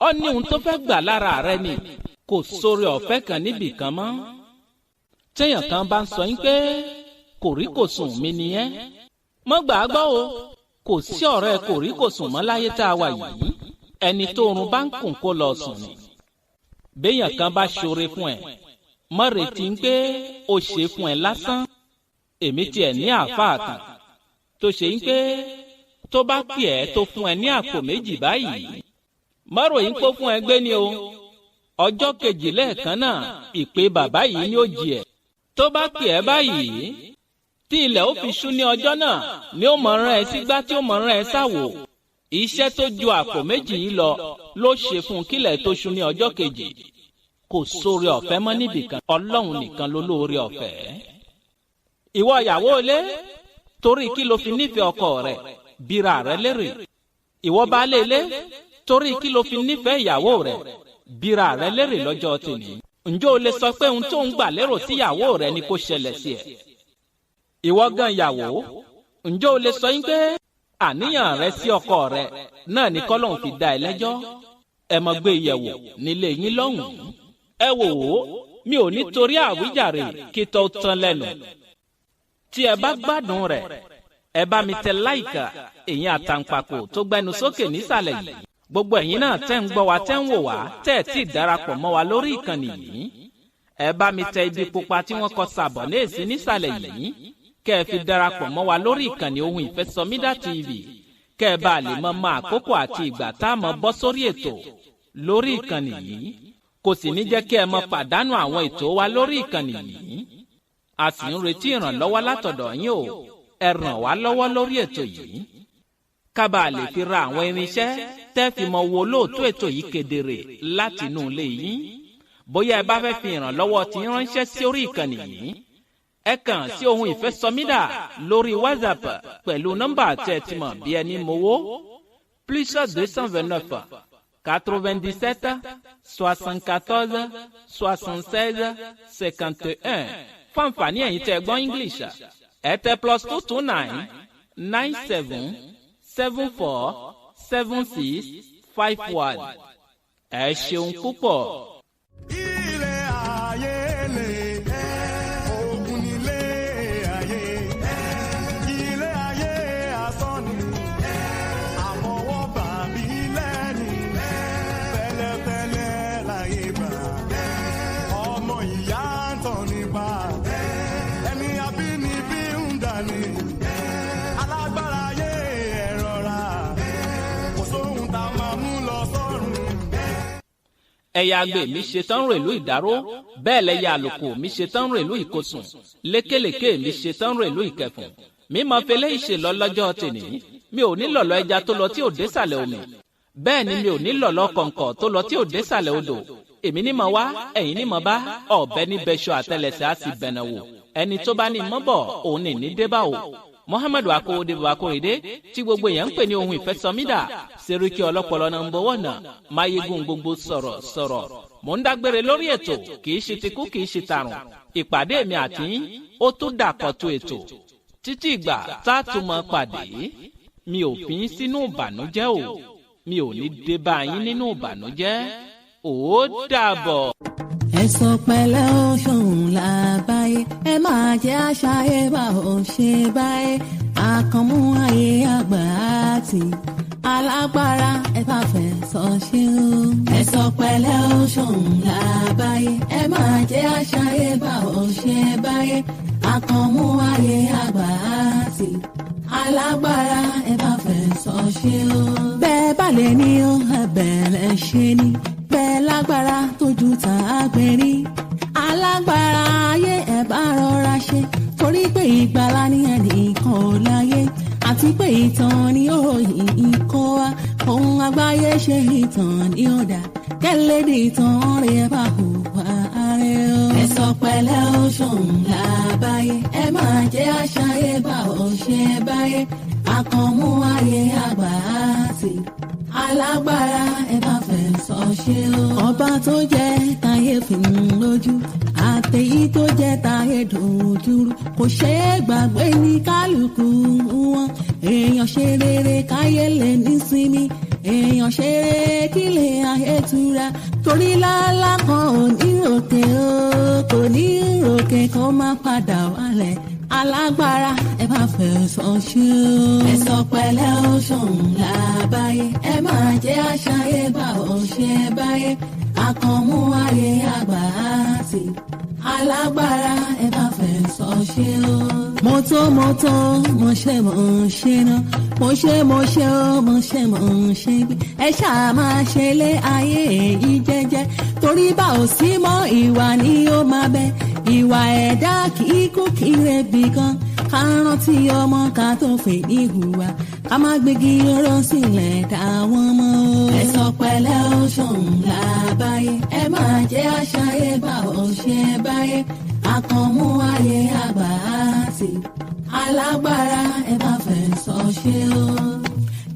ó ní ohun tó fẹ́ gbà lára rẹ ni. Kò sóore ọ̀fẹ́ kan níbì kan mọ́. Téèyàn kan bá ń sọ yín pé kòríkòsùn mi nìyẹn, mọ́ gbà á gbọ́ o. Kò sí ọ̀rẹ́ kòríkòsùn mọ́ láyé tá a wà yìí. Ẹni tó oorun bá ń kùn kó lọ sùn ni. Béèyàn kan bá ṣoore fún ẹ, mọ́ retí ń pé ó ṣe fún ẹ lásán. Èmi tiẹ̀ ní àáfàá kan tó ṣe ń pé tó bá pè ẹ́ tó fún ẹ ní àpò méjì báyìí, mọ́ ròyìn pé ó fún ẹ gbé ni o. Ọjọ́ kejì lẹ́ẹ̀kan náà ìpè bàbá yìí ni ó jí ẹ̀. Tó bá pè ẹ́ báyìí, tí ilẹ̀ ó fi ṣú ní ọjọ́ náà ni ó mọ̀ rán ẹ sígbá tí ó mọ̀ rán ẹ sáwò. Iṣẹ́ tó ju àpò méjì yìí lọ ló ṣe fún kílẹ̀ tó ṣú ní ọjọ́ kejì. Kò sóore ọ̀fẹ́ mọ́ níbìkan, Ọlọ́run nìkan ló lóore ọ̀fẹ́. Ìwọ ìyàwó ilé, torí kí ló fi nífẹ̀ẹ́ ọkọ rẹ, bíra rẹ lérè. Ìwọ baálé ilé, torí kí ló fi nífẹ̀ẹ́ ìyàwó rẹ, bíra rẹ lérè lọ́jọ́ tòní. Ǹjẹ́ o lè sọ pé ohun tó ń gbà lérò sí ìyàwó rẹ ni kó ṣẹlẹ̀ sí ẹ? Ìwọ gan ìyàwó, ǹjẹ́ o lè sọ yín pé àníyàn rẹ sí ọkọ rẹ náà ni kọ́lọ́hún fi dá ẹ lẹ́jọ́? Ẹ mọ gbé ìyẹ̀wò nílé yín lọ́hùn-ún. Ẹ wò ó, mi ò ní torí àwíjàre kí tó tán lẹ́nu. Tí ẹ bá gbádùn rẹ̀, ẹ bá mi tẹ láìkà èyí àtàǹpàkò tó gbẹnu sókè nísàlẹ̀ yìí. Gbogbo ẹ̀yin náà tẹ́ ń gbọ́ wa, tẹ́ ń wò wá, tẹ́ ẹ̀ tí ì darapọ̀ mọ́ wa lórí ìkànnì yìí. Ẹ bá mi tẹ ibi pupa tí wọ́n kọ sàbọ̀ ní èsì nísàlẹ̀ yìí, kẹ́ ẹ fi darapọ̀ mọ́ wa lórí ìkànnì Ohun Ìfẹ́sọmídà TV, kẹ́ ẹ bá lè mọ mọ àkókò àti ìgbà tá a mọ bọ́ sórí ètò lórí ìkànnì yìí. Kò sì ní jẹ́ kí ẹ mọ pàdánù àwọn ètò wa lórí ìkànnì yìí. A sì ń retí ìrànlọ́wọ́ látọ̀dọ̀ yín o. Ẹ ràn wá lọ́wọ́ lórí ètò yìí, ká bàa lè fi ra àwọn irinṣẹ́ tẹ́ fi mọ wo lóòótọ́ ètò yìí kedere láti inú ilé yín. Bóyá ẹ bá fẹ́ fi ìrànlọ́wọ́ tí ń ránṣẹ́ sí orí ìkànnì yìí, ẹ kàn sí Ohun Ìfẹ́sọmídà lórí WhatsApp pẹ̀lú nọ́mbà tẹ́ ẹ ti mọ̀ bí ẹni mowó +229 97 74 76 51. Fún àǹfààní ẹ̀yin tẹ́ ẹ gbọ́ English, ẹ tẹ +229 97 74 76 51. Ẹ ṣeun púpọ̀. Ilé ayé lè, ogun nílé ayé, ilé ayé asán ni, àfọwọ́bà bí lẹ́ni, fẹ́lẹ́fẹ́lẹ́ láyé gbà, ọmọ ìyá ń tàn nípa, ẹni abínibí ń dání, alágbára ayé ẹ rọra, kò sóhun tá a máa mú lọ sọ́run. Ẹ̀yà àgbè mi ṣe tán rèlú Ìdáró, bẹ́ẹ̀ lẹ́yà àlùkò mi ṣe tán rèlú Ìkosùn, lékèlékè mi ṣe tán rèlú Ìkẹfùn. Mi máa fẹlẹ́ ìṣèlọ lọ́jọ́ tèní, mi ò ní lọ̀lọ́ ẹja tó lọ tí ò désàlẹ̀ omi, bẹ́ẹ̀ ni mi ò ní lọ̀lọ́ kọ̀ǹkọ̀ tó lọ tí ò désàlẹ̀ odò. Èmi ní mọ̀ wá, ẹ̀yin ní mọ̀ bá, ọ̀bẹ ní bẹṣọ àtẹlẹsẹ̀ á sì bẹ̀nà wò. Ẹni tó bá ní mọ́ bọ̀, òun ní ní débà o. Muhammadu Akowode Babakorede tí gbogbo èèyàn ń pè ní ohun ìfẹsọmídà, Seriki ọlọ́pọlọ nọ́mbà wọ̀nà, Mayegun gbogbo sọ̀rọ̀ sọ̀rọ̀. Mò ń dágbére lórí ètò, kì í ṣe tikú kì í ṣe tàrùn. Ìpàdé mi àti yín, ó tún dàkọ̀tun ètò. Títí ìgbà tá a tún mọ pàdé, mi ò fi yín sínú ìbànújẹ́ o, mi ò ní dé bá yín nínú ìbànújẹ́. Ó dàbọ̀. Ẹ̀sọ̀ pẹ̀lẹ́ ó ṣòun làbáyé, ẹ máa jẹ́ àṣàyè bá ò ṣe báyé. Àkànmú ayé àgbà àti alágbára ẹ bá fẹ́ sọ ṣe o. Ẹ̀sọ̀ pẹ̀lẹ́ ó ṣòun làbáyé, ẹ máa jẹ́ àṣàyè bá ò ṣe báyé. Àkànmú ayé àgbà àti alágbára ẹ bá fẹ́ sọ ṣe o. Bẹ́ẹ̀ bá lè ní ó ẹ̀bẹ̀rẹ̀ ṣe ni, bẹ́ẹ̀ lágbára tójú ta àgbẹ̀rí. Alágbára ayé ẹ̀ bá rọra ṣe, torí pé ìgbàlá ní ẹnìkan ò láyé, àti pé ìtàn ni ó yìí kọ́ wa. Ohun àgbáyé ṣe ìtàn ní ọ̀dà kẹ́lẹ́ ní ìtàn rẹ̀ bá hùwà rẹ̀ o. Ẹ̀sọ̀ pẹ̀lẹ́ ó ṣòun làbáyé, ẹ máa jẹ́ àṣàyè bá ò ṣe báyé. Àkànmú ayé àgbà àti alágbára ẹ bá fẹ́ sọ ṣe o. Ọba tó jẹ́ táyé fi ń lójú, àtẹ̀yí tó jẹ́ táyé dòjúrú, kò ṣeé gbàgbé ní kálukú wọn. Èèyàn ṣe rere káyé lè nísinmi, èèyàn ṣe rere kí lè ayé tura, torí lálá kan ò ní ròkè o, kò ní ròkè kó má padà wálẹ̀. Alágbára ẹ bá fẹ́ sọ ṣe o. Ẹ̀sọ̀ pẹ̀lẹ́ ó ṣòun làbáyé, ẹ máa jẹ́ àṣàyè bá ò ṣe báyé. Àkànmú ayé àgbà àti alágbára ẹ bá fẹ́ sọ ṣe o. Mo tó mo tó mo ṣe mo ṣe ná, mo ṣe mo ṣe ó mo ṣe mo ṣe gbé. Ẹ ṣáà máa ṣe lé ayé èyí jẹ́jẹ́, torí bá ò sí mọ́ ìwà ni ó máa bẹ. Ìwà ẹ̀dá kì í kú kí rebi kan, ká rántí ọmọ ká tó fè ní ìhùwà, ká má gbégi oró sílẹ̀ dá wọn mọ́. Ẹ̀sọ̀ pẹ̀lẹ́ ó ṣòun làbáyé, ẹ máa jẹ́ àṣàyè bá ò ṣe báyé. Àkànmú ayé àgbà àti alágbára ẹ bá fẹ́ sọ ṣe o.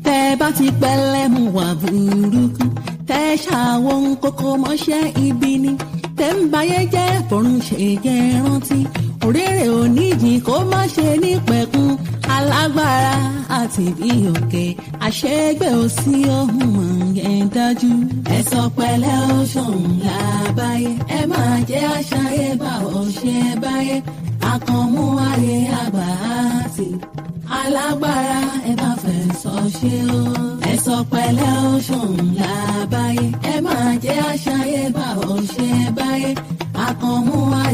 Tẹ́ bá ti pẹ́lẹ́ mú wà burúkú, tẹ́ ṣàwọn kókó mọ́ṣẹ́ ibi ni, tẹ́ ń bayé jẹ́ fọ̀run ṣe jẹ́ rántí. Òrèrè oníjì kó má ṣe ní pẹ̀kun, alágbára àti bí òkè àṣẹgbẹ́ ò sí ohun mọ̀ yẹn dájú. Ẹ̀sọ̀ pẹ̀lẹ́ ó ṣòun làbáyé, ẹ máa jẹ́ àṣàyè bá ò ṣe báyé. Àkànmú ayé àgbà àti alágbára ẹ bá fẹ́ sọ ṣe o. Ẹ̀sọ̀ pẹ̀lẹ́ ó ṣòun làbáyé, ẹ máa jẹ́ àṣàyè bá ò ṣe báyé. Àkànmú ayé.